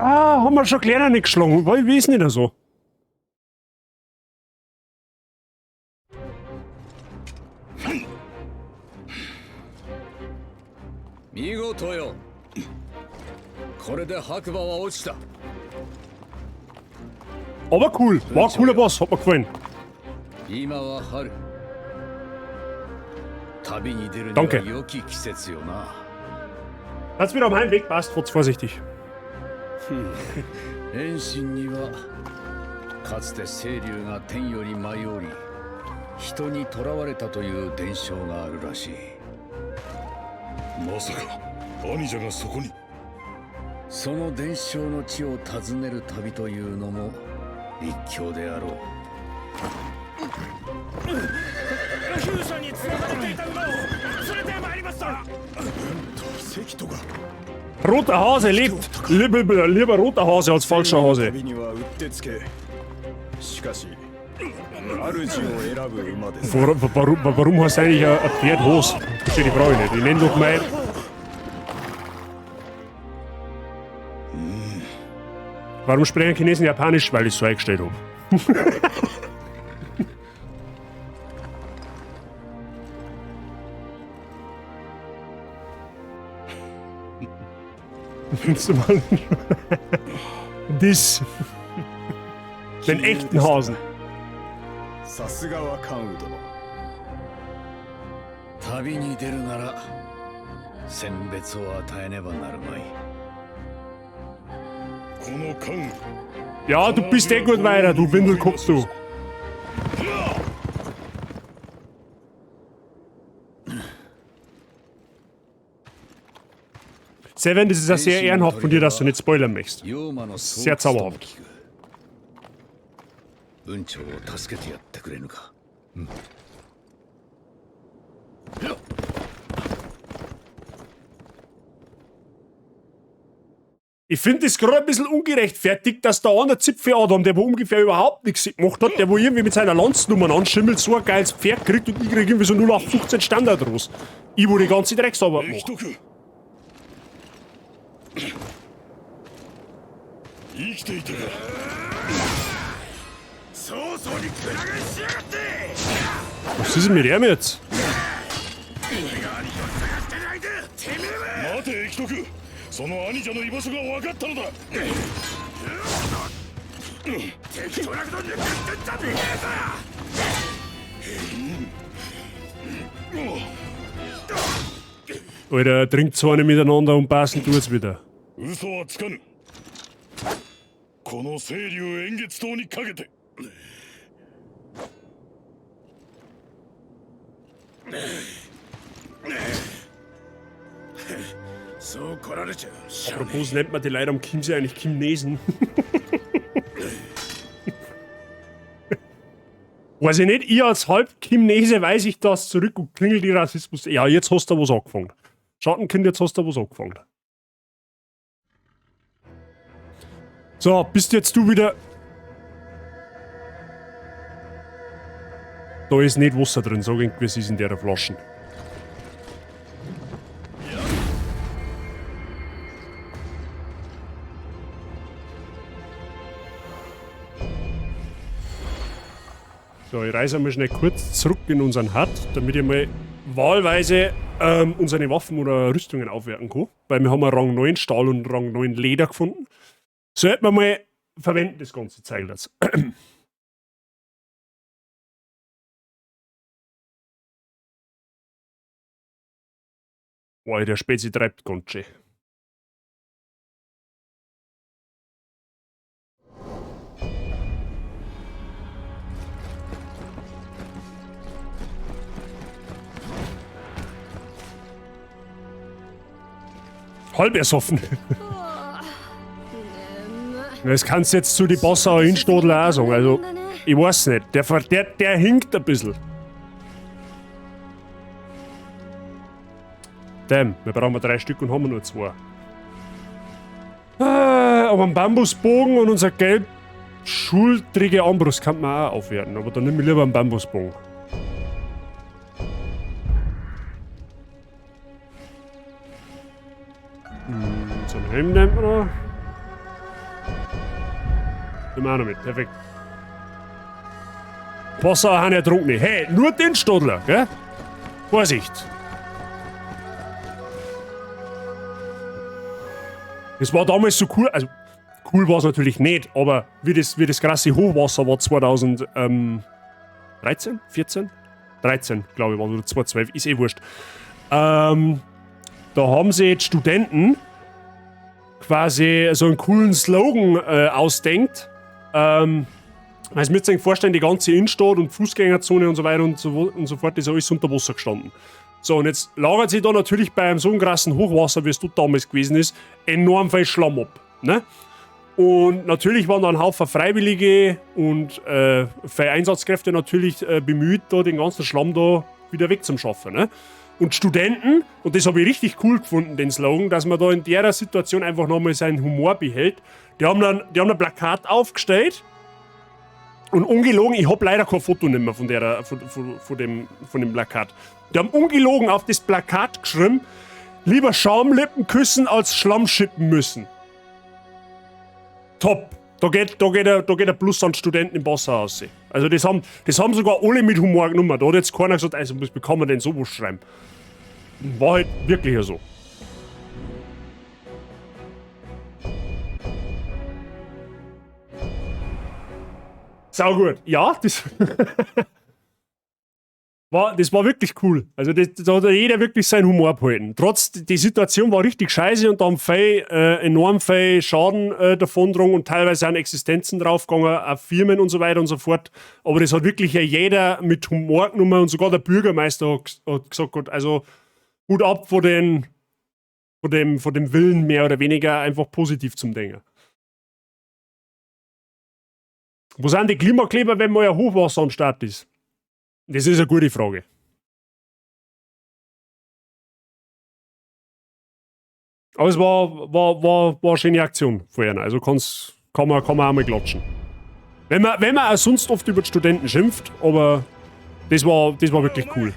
Speaker 2: Ah, haben wir schon kleiner nicht geschlagen. Weil ich weiß nicht so.
Speaker 7: 見事よ。これで白馬は落ちた。
Speaker 2: Aber cool. War ein cooler Boss. Hat mir gefallen.
Speaker 7: 今は春。旅に出るには
Speaker 2: Danke.
Speaker 7: 良き季節よな。
Speaker 2: Hat's wieder am Heimweg passt, trotz vorsichtig.
Speaker 7: 遠心にはかつて清流が天より舞い降り、人に囚われたという伝承があるらしい。
Speaker 3: まさか兄者がそこに。
Speaker 7: その伝承の地を訪ねる旅というのも一興であろう。
Speaker 6: 風車に繋がれていた馬を連れてまいりました。
Speaker 5: 関戸が
Speaker 2: Roter Hase lebt. Lieber, lieber roter Hase als falscher Hase.
Speaker 5: 旅にはうってつけ。しかし主を選ぶ馬です。
Speaker 2: Warum, warum, warum heißt eigentlich ein Pferd Hose? Verstehe die Frage nicht. Ich nenne doch mal. Warum sprechen Chinesen Japanisch? Weil ich es so eingestellt habe. Findest du mal das? Den echten Hasen.
Speaker 5: さすがは関羽殿。
Speaker 7: 旅に出るなら選別を与えねばなるまい。
Speaker 3: この関羽。
Speaker 2: Ja, du bist eh gut weiter, du Windelkopf, du. Seven, das ist ja sehr ehrenhaft von dir, dass du nicht spoilern möchtest.
Speaker 7: 妖魔の巣
Speaker 2: Sehr
Speaker 7: 窟とも
Speaker 2: zauberhaft.
Speaker 7: 聞く。雲長を助けてやってくれぬか。
Speaker 2: Ich finde es gerade ein bisschen ungerechtfertigt, dass da einer Zipfel Adam, der wo ungefähr überhaupt nichts gemacht hat, der wo irgendwie mit seiner Landsnummer anschimmelt, so ein geiles Pferd kriegt und ich krieg irgendwie so 0815 Standard raus. Ich wo die ganze Drecksarbeit
Speaker 3: 生き
Speaker 2: mache.
Speaker 3: とく。生きていたか。
Speaker 6: 曹操にくら替えしやがって。
Speaker 2: Was ist denn mit ihm jetzt?
Speaker 6: してないでてめえは。
Speaker 3: 待て、生きとく。その兄者の居場所が分かったのだ。
Speaker 6: 適当なこと抜かってんじゃねえぞ。
Speaker 2: Alter, trinkt so eine miteinander und passen tut's wieder.
Speaker 3: 嘘はつかぬ。この青龍偃月刀にかけて。
Speaker 6: そう来られちゃしゃあね。
Speaker 2: Apropos, nennt man die Leute am Chiemsee eigentlich Chimnesen? Weiß ich nicht, ich als Halb-Chimnese weiß ich das zurück und klingelt die Rassismus. Ja, jetzt hast du was angefangen. Schattenkind, jetzt hast du was angefangen. So, bist jetzt du wieder. Da ist nicht Wasser drin, sag ich, wie es ist in der Flasche. So, ich reise einmal schnell kurz zurück in unseren Hut, damit ich mal wahlweise unsere Waffen oder Rüstungen aufwerten kann. Weil wir haben Rang 9 Stahl und Rang 9 Leder gefunden. Sollten wir mal verwenden, das ganze Zeug jetzt. Boah, der Spezi treibt ganz schön. Halb ersoffen. Das kannst du jetzt zu den Passauer Innstadler auch sagen. Also, ich weiß nicht. Der hinkt ein bisschen. Damn, wir brauchen 3 Stück und haben nur 2. Aber einen Bambusbogen und unser gelb schultrige Armbrust kann man auch aufwerten. Aber dann nehme ich lieber einen Bambusbogen. So einen Helm nehmen wir noch. Nehmen wir auch noch mit, perfekt. Passauer haben ja trunken. Hey, nur den Stadler, gell? Vorsicht! Das war damals so cool, also cool war's natürlich nicht, aber wie das krasse Hochwasser war 2013, 14? 13, glaube ich, war oder 2012, ist eh wurscht. Da haben sich jetzt Studenten quasi so einen coolen Slogan ausdenkt. Also müsst ihr euch vorstellen, die ganze Innenstadt und Fußgängerzone und so weiter und so fort ist alles unter Wasser gestanden. So, und jetzt lagert sich da natürlich bei einem so krassen Hochwasser, wie es dort damals gewesen ist, enorm viel Schlamm ab. Ne? Und natürlich waren da ein Haufen Freiwillige und viele Einsatzkräfte natürlich bemüht, da den ganzen Schlamm da wieder wegzuschaffen. Ne? Und Studenten, und das habe ich richtig cool gefunden, den Slogan, dass man da in der Situation einfach nochmal seinen Humor behält. Die haben ein Plakat aufgestellt und ungelogen, ich hab leider kein Foto nicht mehr von dem Plakat. Die haben ungelogen auf das Plakat geschrieben, lieber Schamlippen küssen als Schlamm schippen müssen. Top. Da geht ein Plus an Studenten im Wasser aus. Also das haben sogar alle mit Humor genommen. Da hat jetzt keiner gesagt, also was kann man denn sowas schreiben? War halt wirklich so. Sau gut. Ja, das war wirklich cool. Also da hat jeder wirklich seinen Humor behalten. Trotz, die Situation war richtig scheiße und da haben viel, enorm viel Schaden davon und teilweise auch Existenzen draufgegangen, auch Firmen und so weiter und so fort. Aber das hat wirklich ja jeder mit Humor genommen und sogar der Bürgermeister hat gesagt, also Hut ab vor dem Willen mehr oder weniger einfach positiv zum Denken. Wo sind die Klimakleber, wenn mal ein Hochwasser am Start ist? Das ist eine gute Frage. Aber es war eine schöne Aktion von ihnen. Also kann man auch mal klatschen. Wenn man auch sonst oft über die Studenten schimpft, aber das war wirklich cool.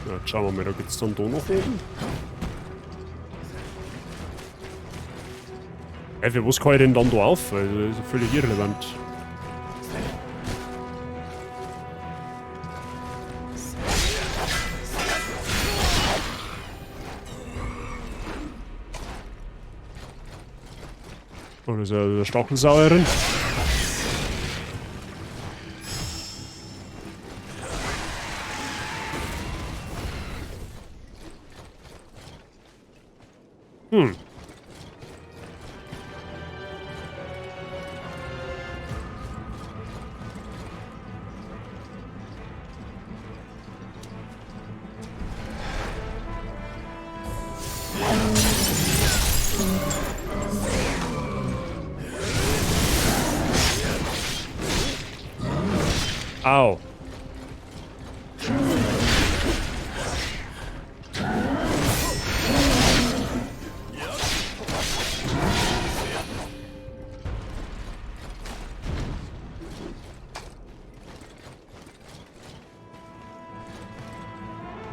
Speaker 2: Ja, schauen wir mal, da geht's dann da noch oben. Ey, für was kann ich denn dann da auf? Also, das ist ja völlig irrelevant. Oh, das ist ja der Stachelsauerin. Au.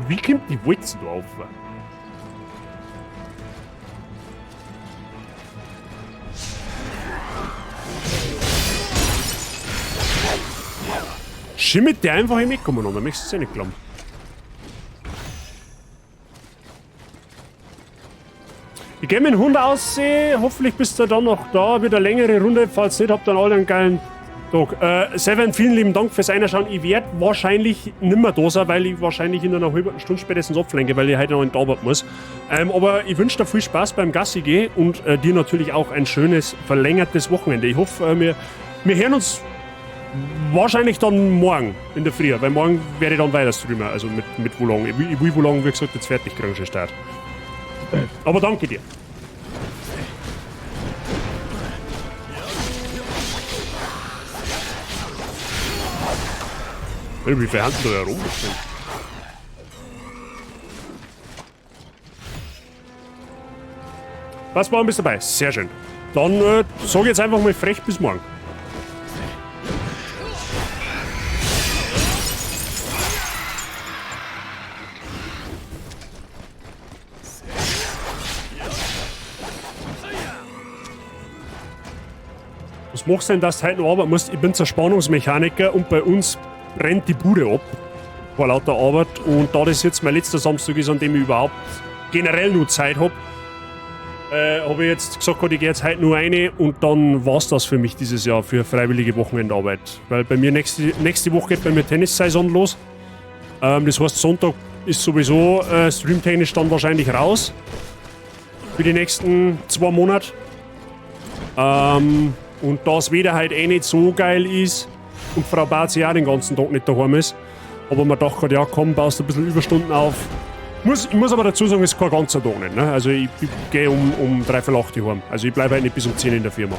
Speaker 2: Wie kommt die Walze da auf? Schimmelt der einfach im Eck umeinander, möchtest du es nicht glauben. Ich gehe mit dem Hund aussehen, hoffentlich bist du dann noch da, wieder eine längere Runde, falls nicht, habt dann alle einen geilen Tag. Seven, vielen lieben Dank fürs Einschauen. Ich werde wahrscheinlich nimmer da sein, weil ich wahrscheinlich in einer halben Stunde spätestens abflenke, weil ich heute noch in die Arbeit muss. Aber ich wünsche dir viel Spaß beim Gassi gehen und dir natürlich auch ein schönes, verlängertes Wochenende. Ich hoffe, wir hören uns wahrscheinlich dann morgen in der Früh, weil morgen werde ich dann weiter streamen, also mit Wo Long. Ich will Wo Long, wie gesagt, jetzt fertig kriegen, schon Start. Aber danke dir. Wie viel haben da herum? Was war bist dabei? Sehr schön. Dann sag ich jetzt einfach mal frech bis morgen. Was machst du denn, dass du heute noch arbeiten musst? Ich bin Zerspannungsmechaniker und bei uns brennt die Bude ab vor lauter Arbeit. Und da das jetzt mein letzter Samstag ist, an dem ich überhaupt generell nur Zeit hab, hab ich jetzt gesagt, ich geh jetzt heute nur eine und dann war's das für mich dieses Jahr für freiwillige Wochenendarbeit. Weil bei mir nächste Woche geht bei mir Tennissaison los. Das heißt, Sonntag ist sowieso streamtechnisch dann wahrscheinlich raus. Für die nächsten 2 Monate. Und da das Wetter halt eh nicht so geil ist und Frau Barzi auch den ganzen Tag nicht daheim ist, aber man dachte, ja komm, baust ein bisschen Überstunden auf. Ich muss aber dazu sagen, es ist kein ganzer Tag nicht. Ne? Also ich gehe um 7:45 heim. Also ich bleibe halt nicht bis um 10 in der Firma.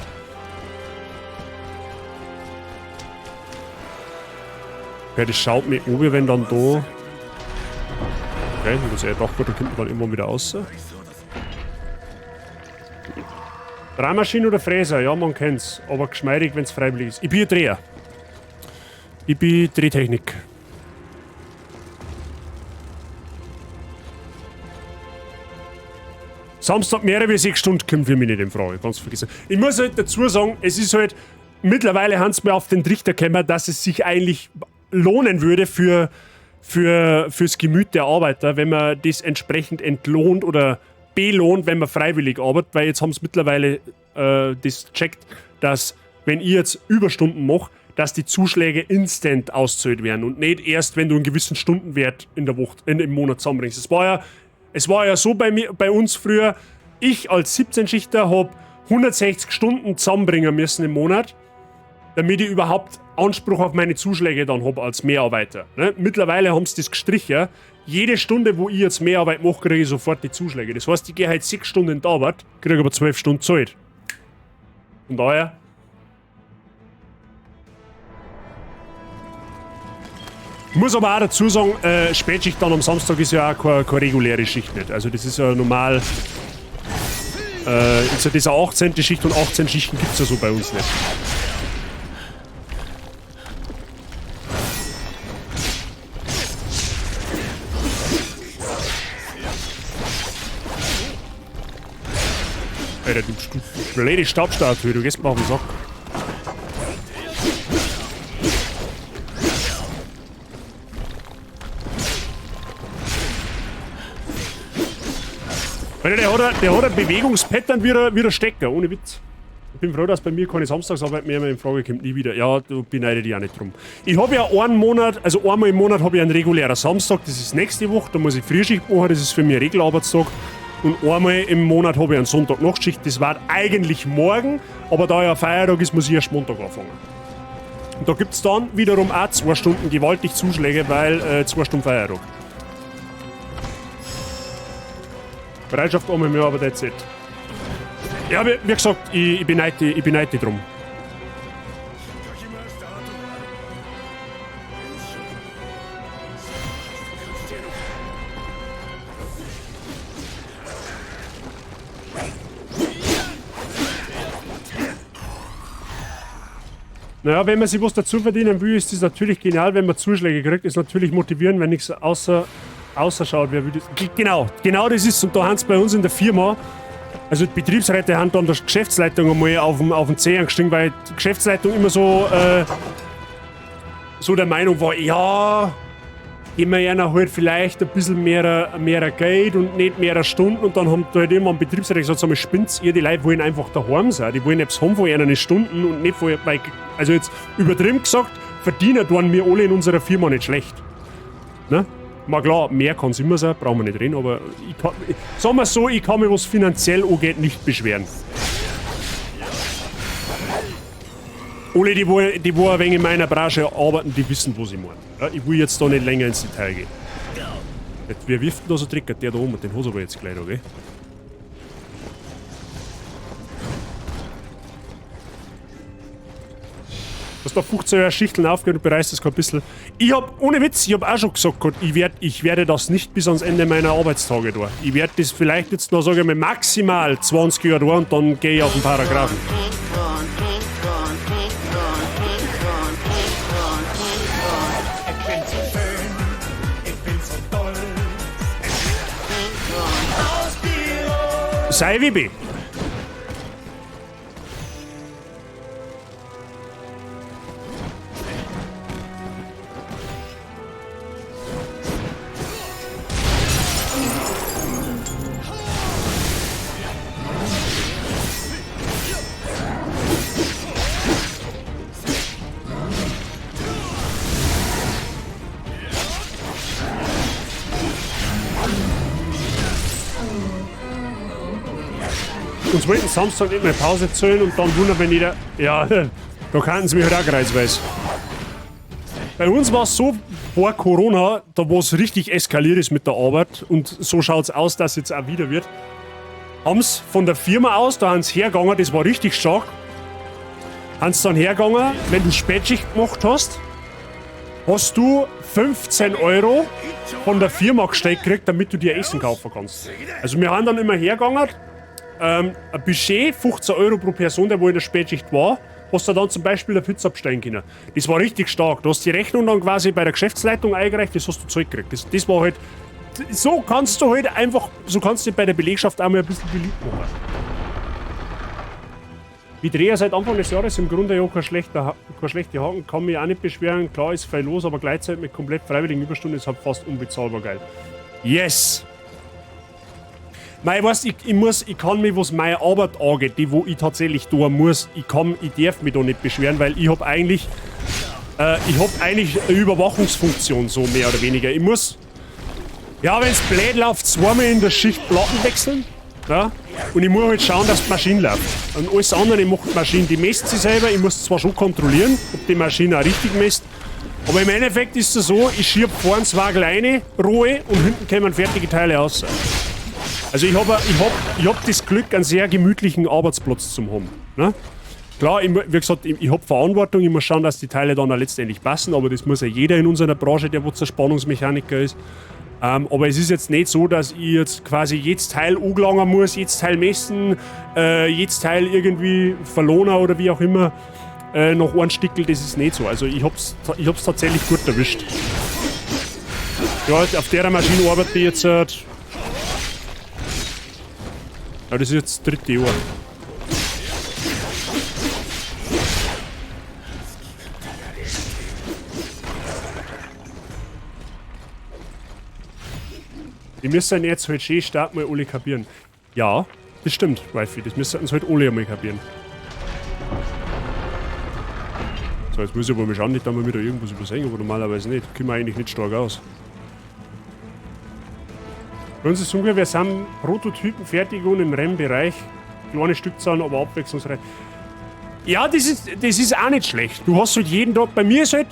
Speaker 2: Okay, das schaut mir an, wie wenn dann da... Okay, ich muss eher gedacht, da kommt man dann irgendwann wieder raus. Drehmaschine oder Fräser? Ja, man kennt's. Aber geschmeidig, wenn's freiwillig ist. Ich bin Dreher. Ich bin Drehtechnik. Samstag mehr wie 6 Stunden kommt für mich nicht in Frage. Ganz vergessen. Ich muss halt dazu sagen, es ist halt... Mittlerweile haben's mir auf den Trichter gekommen, dass es sich eigentlich lohnen würde fürs Gemüt der Arbeiter, wenn man das entsprechend entlohnt oder belohnt, wenn man freiwillig arbeitet, weil jetzt haben's mittlerweile das gecheckt, dass wenn ich jetzt Überstunden mach, dass die Zuschläge instant auszahlt werden und nicht erst, wenn du einen gewissen Stundenwert in der Woche, in, im Monat zusammenbringst. Es war ja so bei uns früher, ich als 17-Schichter hab 160 Stunden zusammenbringen müssen im Monat, damit ich überhaupt Anspruch auf meine Zuschläge dann hab als Mehrarbeiter. Ne? Mittlerweile haben sie das gestrichen. Jede Stunde, wo ich jetzt Mehrarbeit mache, kriege ich sofort die Zuschläge. Das heißt, ich gehe halt 6 Stunden in die Arbeit, kriege aber 12 Stunden Zeit. Von daher... Ich muss aber auch dazu sagen, Spätschicht dann am Samstag ist ja auch keine reguläre Schicht nicht. Also das ist ja normal... ist ja diese 18. Schicht und 18 Schichten gibt's ja so bei uns nicht. Alter, du blöde Staubstatue, du gehst mir auf den Sack. Alter, der hat ein Bewegungspattern wie der Stecker, ohne Witz. Ich bin froh, dass bei mir keine Samstagsarbeit mehr in Frage kommt, nie wieder. Ja, da beneide ich dich auch nicht drum. Ich hab ja einen Monat, also einmal im Monat hab ich einen regulären Samstag, das ist nächste Woche, da muss ich Frühschicht machen, das ist für mich ein Regelarbeitstag. Und einmal im Monat hab ich einen Sonntag-Nachtschicht, das war eigentlich morgen, aber da ja Feiertag ist, muss ich erst Montag anfangen. Und da gibt's dann wiederum auch 2 Stunden gewaltig Zuschläge, weil 2 Stunden Feiertag. Bereitschaft einmal mehr, aber that's it. Ja, wie gesagt, ich beneide dich drum. Naja, wenn man sich was dazu verdienen will, ist das natürlich genial, wenn man Zuschläge kriegt. Ist natürlich motivierend, wenn nichts Außerschaut, wer würde. Genau, genau das ist. Und da haben sie bei uns in der Firma, also die Betriebsräte haben dann der Geschäftsleitung einmal auf den Zeh gestiegen, weil die Geschäftsleitung immer so, so der Meinung war, ja, geben wir ihnen halt vielleicht ein bisschen mehr Geld und nicht mehr Stunden. Und dann haben da halt irgendwann Betriebsräte gesagt, sag mal, spinnt's ihr, die Leute wollen einfach daheim sein, die wollen etwas haben von ihren Stunden und nicht von, weil, also jetzt übertrieben gesagt, verdienen tun wir alle in unserer Firma nicht schlecht. Ne? Mal klar, mehr kann's immer sein, brauchen wir nicht reden, aber ich kann, sagen wir so, ich kann mich, was finanziell angeht, nicht beschweren. Alle, die wo ein wenig in meiner Branche arbeiten, die wissen, was ich meine. Ja, ich will jetzt da nicht länger ins Detail gehen. Jetzt, wer wirft denn da so Trick? Der da oben, den hat aber jetzt gleich da, gell? Hast da 15 Jahre Schichteln aufgehört und bereist das kein bisschen. Ich hab, ohne Witz, ich hab auch schon gesagt, Gott, ich werde das nicht bis ans Ende meiner Arbeitstage tun. Ich werde das vielleicht jetzt noch, sage ich mal, maximal 20 Jahre tun und dann gehe ich auf den Paragraphen. Sei wie bin. Uns wollten Samstag nicht mehr Pause zählen und dann wundern, wenn jeder. Ja, da kannten sie mich halt auch kreuzweise. Bei uns war es so, vor Corona, da wo es richtig eskaliert ist mit der Arbeit und so schaut's aus, dass es jetzt auch wieder wird, haben's von der Firma aus, da haben's hergegangen, das war richtig stark, haben's dann hergegangen, wenn du Spätschicht gemacht hast, hast du 15 Euro von der Firma gestellt gekriegt, damit du dir Essen kaufen kannst. Also wir haben dann immer hergegangen, ein Budget, 15 Euro pro Person, der wo in der Spätschicht war, hast du dann zum Beispiel eine Pizza bestellen können. Das war richtig stark. Du hast die Rechnung dann quasi bei der Geschäftsleitung eingereicht, das hast du zurückgekriegt. Das war halt, so kannst du halt einfach, so kannst du dich bei der Belegschaft auch mal ein bisschen beliebt machen. Ich drehe seit Anfang des Jahres im Grunde ja kein schlechter Haken, kann mich auch nicht beschweren, klar ist viel los, aber gleichzeitig mit komplett freiwilligen Überstunden ist halt fast unbezahlbar geil. Yes! Mei, weißt, ich kann mich, was meine Arbeit angeht, die wo ich tatsächlich tun muss, ich darf mich da nicht beschweren, weil ich hab eigentlich eine Überwachungsfunktion, so mehr oder weniger. Ich muss, ja, wenn's blöd läuft, zweimal in der Schicht Platten wechseln, ja, und ich muss halt schauen, dass die Maschine läuft. Und alles andere macht die Maschine, die messt sie selber, ich muss zwar schon kontrollieren, ob die Maschine auch richtig messt, aber im Endeffekt ist es so, ich schieb vorn zwei kleine Rohe und hinten kommen fertige Teile raus. Also ich hab das Glück, einen sehr gemütlichen Arbeitsplatz zu haben. Ne? Klar, wie gesagt, ich hab Verantwortung, ich muss schauen, dass die Teile dann auch letztendlich passen, aber das muss ja jeder in unserer Branche, der wo Zerspannungsmechaniker ist. Aber es ist jetzt nicht so, dass ich jetzt quasi jedes Teil angelangen muss, jedes Teil messen, jedes Teil irgendwie verlohnen oder wie auch immer, noch einen Stickel, das ist nicht so. Also ich hab's tatsächlich gut erwischt. Ja, auf der Maschine arbeite ich jetzt seit... Ja, das ist jetzt das dritte Jahr. Die müssen jetzt halt schön stark mal alle kapieren. Ja, das stimmt, Wifi. Das müssen sie halt alle einmal kapieren. So, jetzt muss ich aber mal schauen, nicht, dass wir wieder irgendwas übersehen, aber normalerweise nicht. Kommen wir eigentlich nicht stark aus. Bei uns ist es ungefähr, wir sind Prototypenfertigung im REM-Bereich. Kleine Stückzahlen, aber abwechslungsreich. Ja, das ist auch nicht schlecht. Du hast halt jeden Tag, bei mir ist halt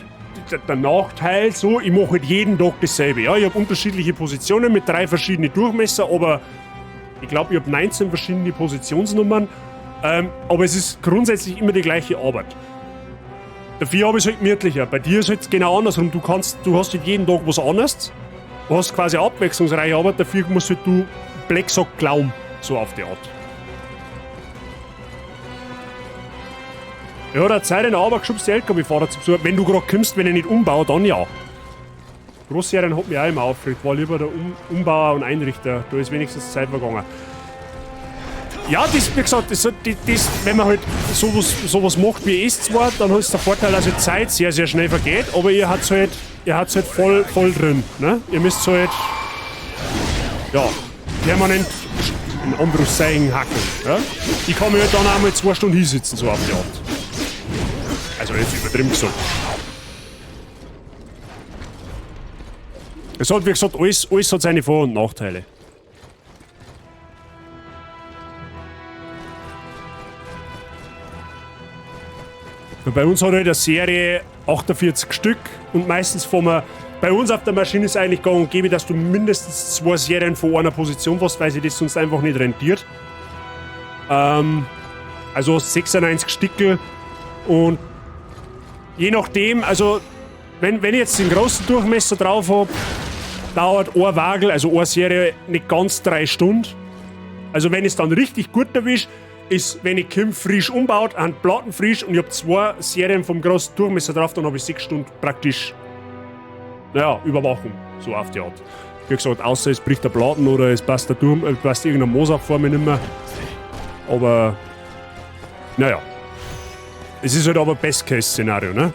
Speaker 2: der Nachteil so, ich mache halt jeden Tag dasselbe. Ja, ich habe unterschiedliche Positionen mit 3 verschiedenen Durchmesser, aber ich glaube, ich habe 19 verschiedene Positionsnummern. Aber es ist grundsätzlich immer die gleiche Arbeit. Dafür habe ich es halt gemütlicher. Bei dir ist es halt genau andersrum. Du hast halt jeden Tag was anderes. Du hast quasi abwechslungsreiche Arbeit, dafür musst halt du Blecksack glauben, so auf die Art. Ja, der Zeit in der Arbeit geschubst, die LKW-Fahrer zu besuchen. Wenn du gerade kommst, wenn ich nicht umbaue, dann ja. Großserien hat mich auch immer aufgeregt, war lieber der Umbauer und Einrichter. Da ist wenigstens Zeit vergangen. Ja, das, wie gesagt, das, das, wenn man halt sowas macht wie es zwar, dann ist der Vorteil, dass die Zeit sehr, sehr schnell vergeht, aber ihr habt's halt, voll drin. Ne? Ihr müsst halt, ja, permanent in Anführungszeichen hacken. Ja? Ich kann mir halt dann auch mal 2 Stunden hinsitzen, so auf die Art. Also jetzt übertrieben gesagt. Es hat, wie gesagt, alles hat seine Vor- und Nachteile. Bei uns hat halt eine Serie 48 Stück und meistens fahren wir, bei uns auf der Maschine ist eigentlich gang und gäbe, dass du mindestens 2 Serien von einer Position fährst, weil sich das sonst einfach nicht rentiert. Also 96 Stickel und je nachdem, also wenn ich jetzt den großen Durchmesser drauf hab, dauert ein Wagel, also eine Serie, nicht ganz 3 Stunden. Also wenn ich es dann richtig gut erwische, ist, wenn ich Kim frisch umbaut, an Platten frisch und ich hab 2 Serien vom großen Durchmesser drauf, dann hab ich 6 Stunden praktisch, naja, Überwachung, so auf die Art. Wie gesagt, außer es bricht der Platten oder es passt der Turm, passt irgendeine Moosach-Form nicht mehr. Aber, naja. Es ist halt aber Best-Case-Szenario, ne?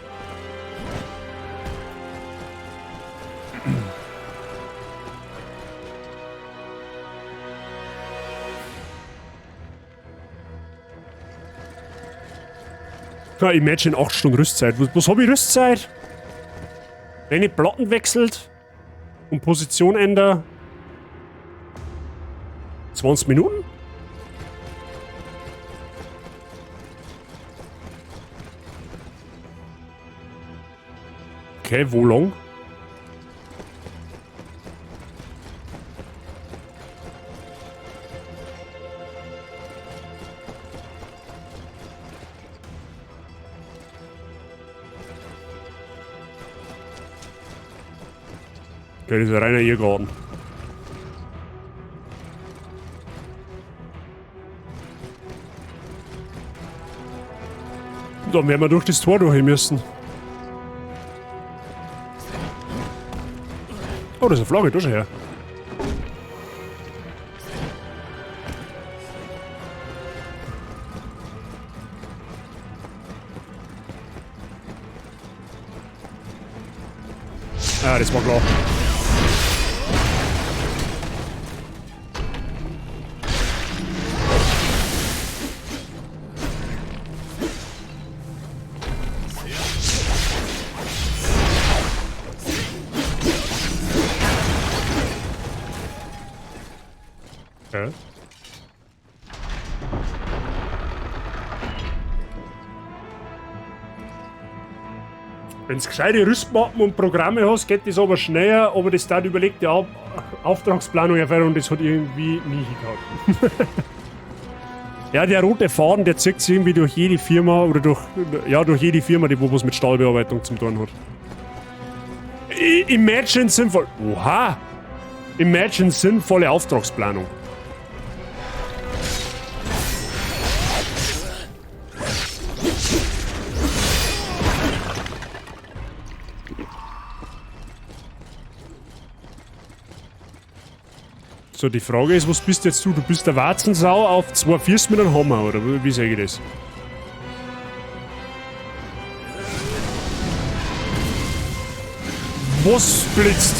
Speaker 2: Ja, imagine 8 Stunden Rüstzeit. Was hab ich Rüstzeit? Wenn ich Platten wechselt und Position ändere, 20 Minuten? Okay, wo lang? Okay, das ist ein reiner Irrgarten. Dann werden wir durch das Tor durch müssen. Oh, das ist eine Flagge, da schau her. Ah, das war klar. Wenn's gescheite Rüstmappen und Programme hast, geht das aber schneller, aber das dauert überlegte Auftragsplanung erfahren und das hat irgendwie nie hingehauen. Ja, der rote Faden, der zieht sich irgendwie durch jede Firma oder durch, ja, durch jede Firma, die wo was mit Stahlbearbeitung zum tun hat. Imagine sinnvoll. Oha! Imagine sinnvolle Auftragsplanung. So, die Frage ist, was bist jetzt du? Du bist der Warzensau auf 2 Füßen mit einem Hammer, oder wie sag ich das? Was blitzt?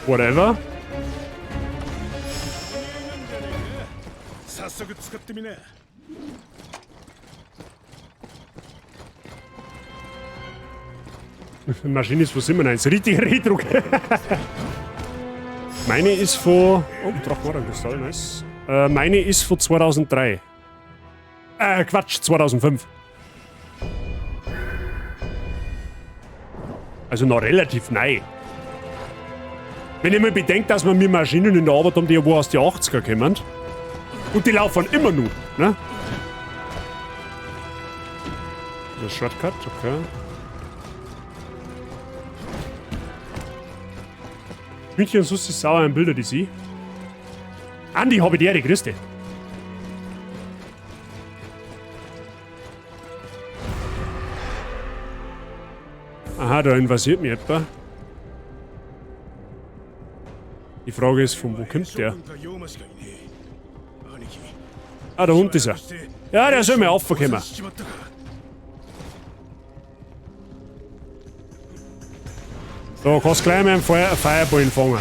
Speaker 2: Whatever. Maschine ist von 97. Richtig Retro. Meine ist von... Oh, Drachmaran-Kristall, nice. Meine ist von 2003. Quatsch, 2005. Also noch relativ neu. Wenn ich mal bedenke, dass wir mit Maschinen in der Arbeit haben, die ja wo aus die 80er kommen. Und die laufen immer noch, ne? Der Shortcut, okay. München sonst ist sauer ein Bilder, die sie. Andi, habe die Ehre, grüß dich. Aha, da invasiert mich etwa. Die Frage ist, von wo kommt der? Ah, da unten ist er. Ja, der soll mir aufkommen. Da kannst du gleich mal einen Fireball fangen.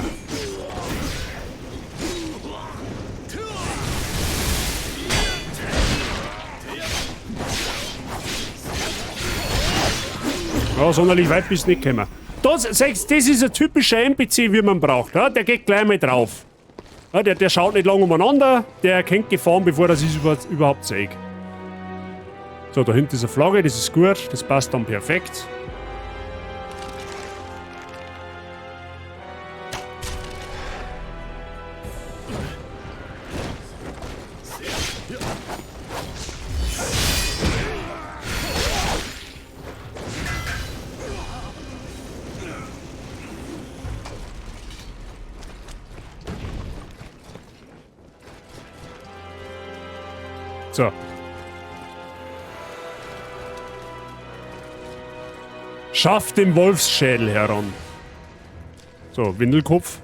Speaker 2: Ja, sonderlich weit bist du nicht gekommen. Das, das ist ein typischer NPC, wie man braucht. Ja? Der geht gleich mal drauf. Ja, der schaut nicht lange umeinander, der erkennt Gefahren, bevor er sich überhaupt zeigt. So, da hinten ist eine Flagge, das ist gut, das passt dann perfekt. So. Schafft den Wolfsschädel heran. So, Windelkopf.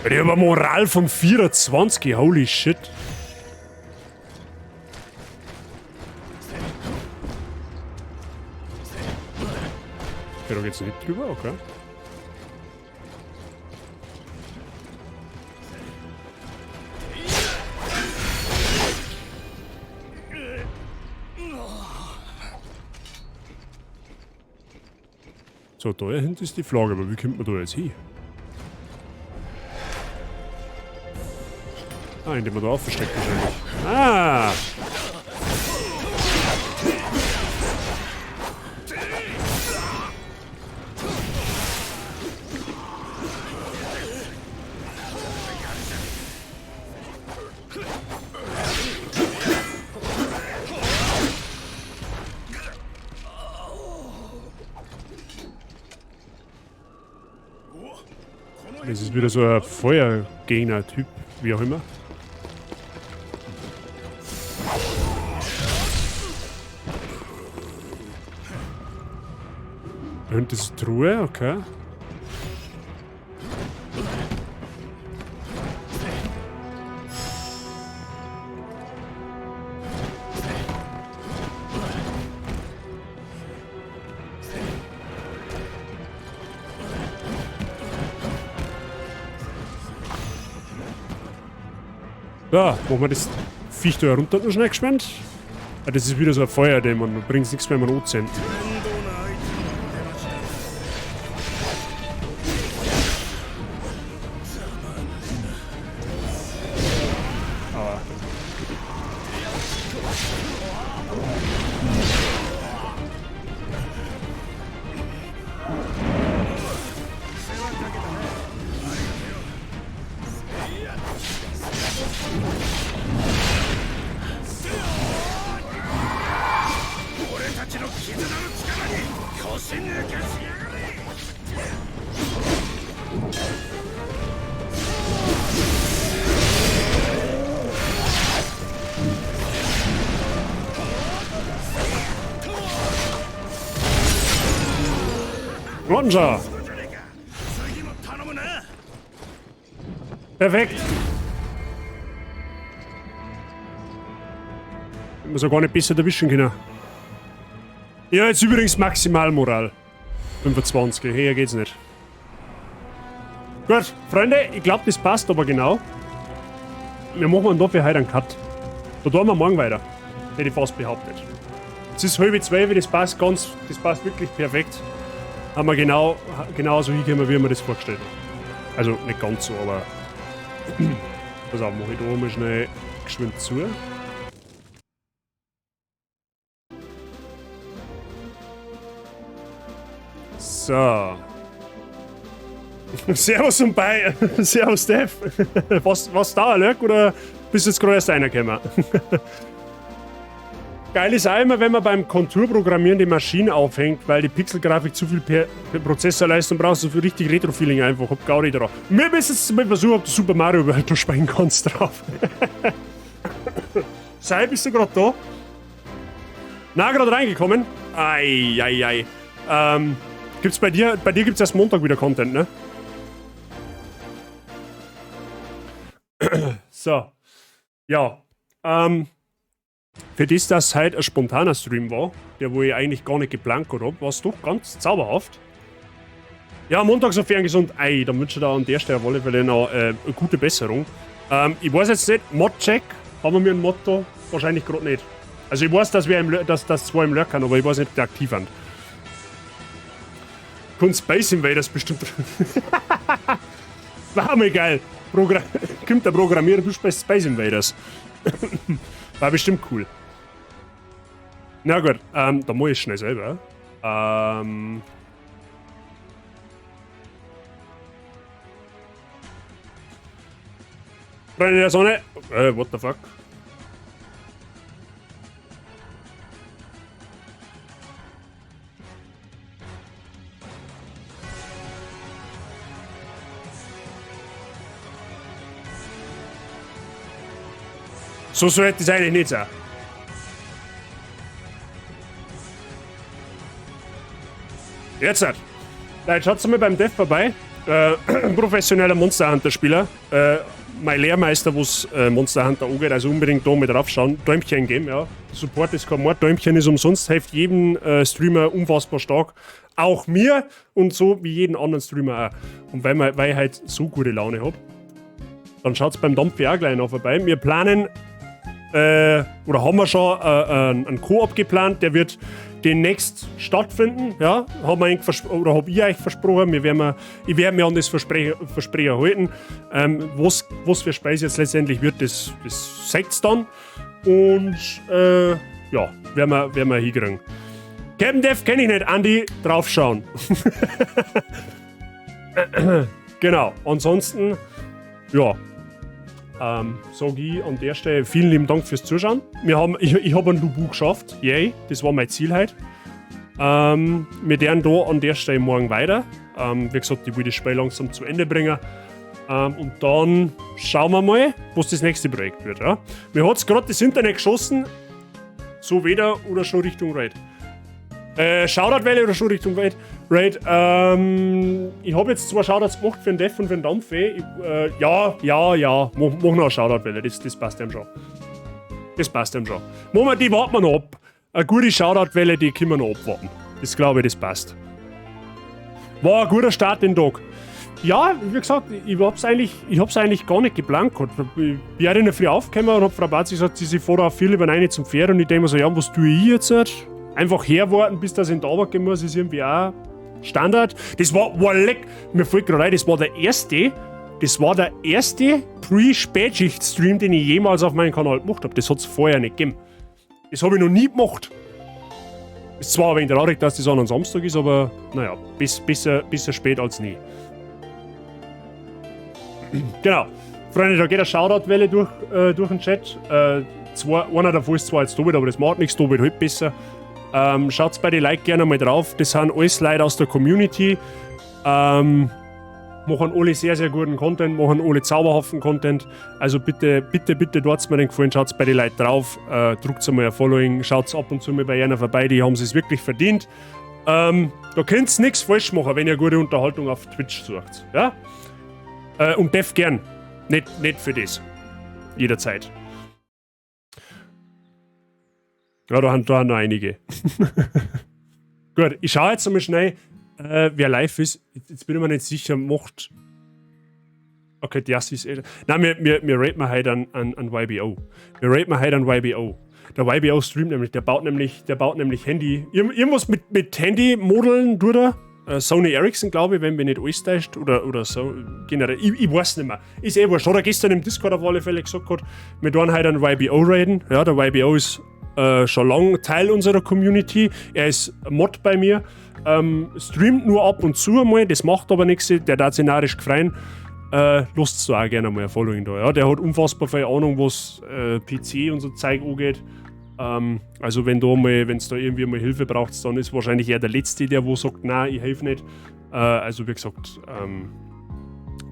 Speaker 2: Ich habe eine Moral von 24, holy shit. Okay, da geht's nicht drüber, okay. So, da hinten ist die Flagge, aber wie kommt man da jetzt hin? Ah, indem man da aufversteckt wahrscheinlich. Ah! Das ist wieder so ein Feuergegner-Typ, wie auch immer. Da hinten ist die Truhe, okay. So, machen wir das Viech da runter noch schnell geschwind. Ah, das ist wieder so ein Feuerdämon, da bringt's nichts mehr, wenn man anzündet. Ah. Roger! Perfekt! Hätten wir so gar nicht besser erwischen können. Ja, jetzt übrigens Maximalmoral. 25, höher geht's nicht. Gut, Freunde, ich glaub, das passt aber genau. Wir machen dafür heute einen Cut. Da tun wir morgen weiter. Hätte ich fast behauptet. Es ist 11:30, das passt ganz, das passt wirklich perfekt. Haben wir genau so hingekommen, wie wir das vorgestellt haben. Also nicht ganz so, aber. Pass auf, mach ich da mal schnell geschwind zu. So. Servus und bye. Servus, Steph. Was da, Lurk, oder bist du jetzt gerade erst reingekommen? Geil ist auch immer, wenn man beim Konturprogrammieren die Maschine aufhängt, weil die Pixelgrafik zu viel per Prozessorleistung braucht, so für richtig Retro-Feeling einfach. Hab Gaudi drauf. Wir müssen jetzt mal versuchen, ob du Super Mario World noch spielen kannst drauf. Sei, bist du gerade da? Na, gerade reingekommen? Ei, ei, ei. Gibt's bei dir gibt's erst Montag wieder Content, ne? So. Ja. Für das, dass heute ein spontaner Stream war, der wo ich eigentlich gar nicht geplant gehabt hab, war's doch ganz zauberhaft. Ja, Montag sofern gesund. Ei, dann wünsche ich da an der Stelle auf alle Fälle noch eine gute Besserung. Ich weiß jetzt nicht, Mod-Check, haben wir einen Mod da? Wahrscheinlich gerade nicht. Also ich weiß, dass wir dass zwei im Lurk haben, aber ich weiß nicht, ob die aktiv sind. Kommt Space Invaders bestimmt. War mal geil. Kommt der Programmierer, du spielst Space Invaders. War bestimmt cool. Na gut, da mach ich schnell selber. Freunde der Sonne. What the fuck? So sollte es eigentlich nicht sein. Jetzt halt. Leute, schaut mal beim Dev vorbei. Professioneller Monster Hunter Spieler. Mein Lehrmeister, wo's Monster Hunter angeht, also unbedingt da mit draufschauen. Däumchen geben, ja. Support ist kein Mord, Däumchen ist umsonst, hilft jedem Streamer unfassbar stark. Auch mir und so wie jeden anderen Streamer auch. Und weil ich halt so gute Laune hab, dann schaut's beim Dampfi auch gleich noch vorbei. Wir planen, oder haben wir schon einen Koop geplant, der wird demnächst stattfinden, ja, haben wir eigentlich oder hab ich euch versprochen, ich werde mir an das Versprechen halten. Was für Speise jetzt letztendlich wird, das seht's dann. Und ja, werden wir hinkriegen. Captain Dev kenn ich nicht, Andi, draufschauen. Genau, ansonsten, ja, sag ich an der Stelle vielen lieben Dank fürs Zuschauen. Ich hab einen Lu Bu geschafft, yay, das war mein Ziel heute. Wir werden da an der Stelle morgen weiter. Wie gesagt, ich will das Spiel langsam zu Ende bringen. Und dann schauen wir mal, was das nächste Projekt wird. Ja? Mir hat's grad das Internet geschossen, so weder oder schon Richtung Raid. Shoutout-Welle oder schon Richtung Raid. Raid, ich hab jetzt 2 Shoutouts gemacht für den Dev und für den Dampfe. Ja, mach noch eine Shoutout-Welle, das passt ihm schon. Das passt ihm schon. Moment, die warten wir noch ab. Eine gute Shoutout-Welle, die können wir noch abwarten. Das glaube ich, das passt. War ein guter Start in den Tag. Ja, wie gesagt, ich hab's eigentlich gar nicht geplant gehabt. Ich bin auch in der Früh aufgekommen und hab Frau Batzi gesagt, sie fährt auch viel über 9 zum Pferd und ich denk mir so, ja, was tue ich jetzt? Einfach herwarten, bis das in die Arbeit gehen muss, ist irgendwie auch Standard. Das war leck, mir fällt gerade ein, das war der erste Pre-Spätschicht-Stream, den ich jemals auf meinem Kanal gemacht hab. Das hat's vorher nicht gegeben. Das hab ich noch nie gemacht. Ist zwar ein wenig traurig, dass das an einem Samstag ist, aber naja, besser spät als nie. Genau. Freunde, da geht eine Shoutout-Welle durch den Chat. Einer davon ist zwar jetzt doppelt, aber das macht nichts, doppelt halt besser. Schaut's bei den Like gerne mal drauf. Das sind alles Leute aus der Community. Machen alle sehr, sehr guten Content, machen alle zauberhaften Content. Also bitte, bitte, bitte tut's mir den Gefallen, schaut's bei den Leuten drauf, drückt's einmal ein Following, schaut's ab und zu mal bei einer vorbei, die haben es wirklich verdient. Da könnt's nix falsch machen, wenn ihr gute Unterhaltung auf Twitch sucht. Ja? Und Dev gern. Nicht für das. Jederzeit. Ja, da haben noch einige. Gut, ich schaue jetzt einmal schnell, wer live ist. Jetzt bin ich mir nicht sicher, macht. Okay, das ist eh. Nein, wir raten heute an YBO. Wir raten heute an YBO. Der YBO streamt nämlich, der baut nämlich Handy. Irgendwas mit Handy-Modeln, tut er. Sony Ericsson, glaube ich, wenn mich nicht alles täuscht, oder so, generell, ich weiß nicht mehr. Ist eh wurscht. Hat er gestern im Discord auf alle Fälle gesagt gehabt, wir tun heute einen YBO raiden. Ja, der YBO ist schon lange Teil unserer Community. Er ist Mod bei mir. Streamt nur ab und zu einmal, das macht aber nichts, der darf sich narrisch freuen. Lasst da auch gerne mal ein Following da. Ja? Der hat unfassbar viel Ahnung, was PC und so Zeug angeht. Also wenn es da irgendwie mal Hilfe braucht, dann ist wahrscheinlich er der Letzte, der wo sagt, nein, ich helfe nicht. Also wie gesagt,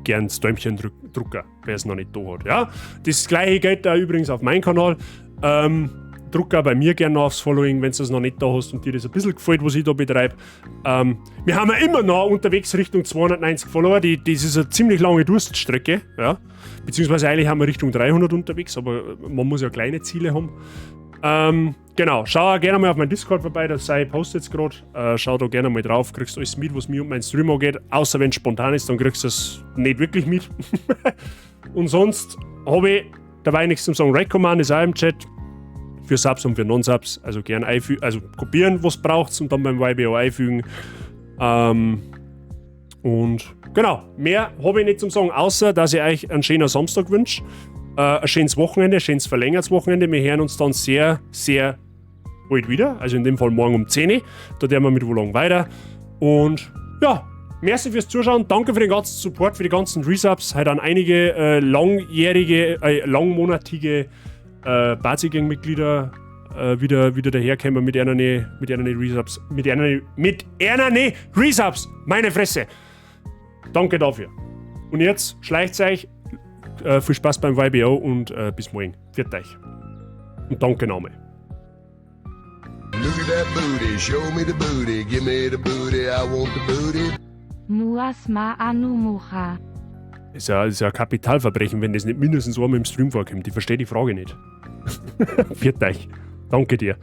Speaker 2: gern das Däumchen drucken, wer es noch nicht da hat. Ja? Das gleiche gilt da übrigens auf meinem Kanal. Druck auch bei mir gerne noch aufs Following, wenn du das noch nicht da hast und dir das ein bisschen gefällt, was ich da betreibe. Wir haben ja immer noch unterwegs Richtung 290 Follower. Das ist eine ziemlich lange Durststrecke. Ja? Beziehungsweise eigentlich haben wir Richtung 300 unterwegs, aber man muss ja kleine Ziele haben. Genau, schau auch gerne mal auf meinen Discord vorbei, da sei post jetzt gerade. Schau da gerne mal drauf, kriegst alles mit, was mir und mein Stream angeht. Außer wenn es spontan ist, dann kriegst du es nicht wirklich mit. Und sonst habe ich dabei nichts zum Sagen. Raid Command ist auch im Chat. Für Subs und für Non-Subs. Also gern einfügen, also kopieren, was braucht und dann beim YBO einfügen. Und genau, mehr habe ich nicht zum Sagen, außer dass ich euch einen schönen Samstag wünsche. Ein schönes Wochenende, ein schönes verlängertes Wochenende. Wir hören uns dann sehr, sehr bald wieder. Also in dem Fall morgen um 10 Uhr. Da werden wir mit Wo Long weiter. Und ja, merci fürs Zuschauen. Danke für den ganzen Support, für die ganzen Resubs. Heute an einige langjährige, langmonatige Bazi-Gang-Mitglieder wieder daherkommen mit einer Resubs. Mit einer Resubs. Meine Fresse. Danke dafür. Und jetzt schleicht euch. Viel Spaß beim YBO und bis morgen. Pfiat euch. Und danke nochmal.
Speaker 9: Look at that booty, show me the booty, give me the booty, I want the booty.
Speaker 1: Muas ma anu mucha.
Speaker 2: Ist ja ein Kapitalverbrechen, wenn das nicht mindestens einmal im Stream vorkommt. Ich verstehe die Frage nicht. Pfiat euch. Danke dir.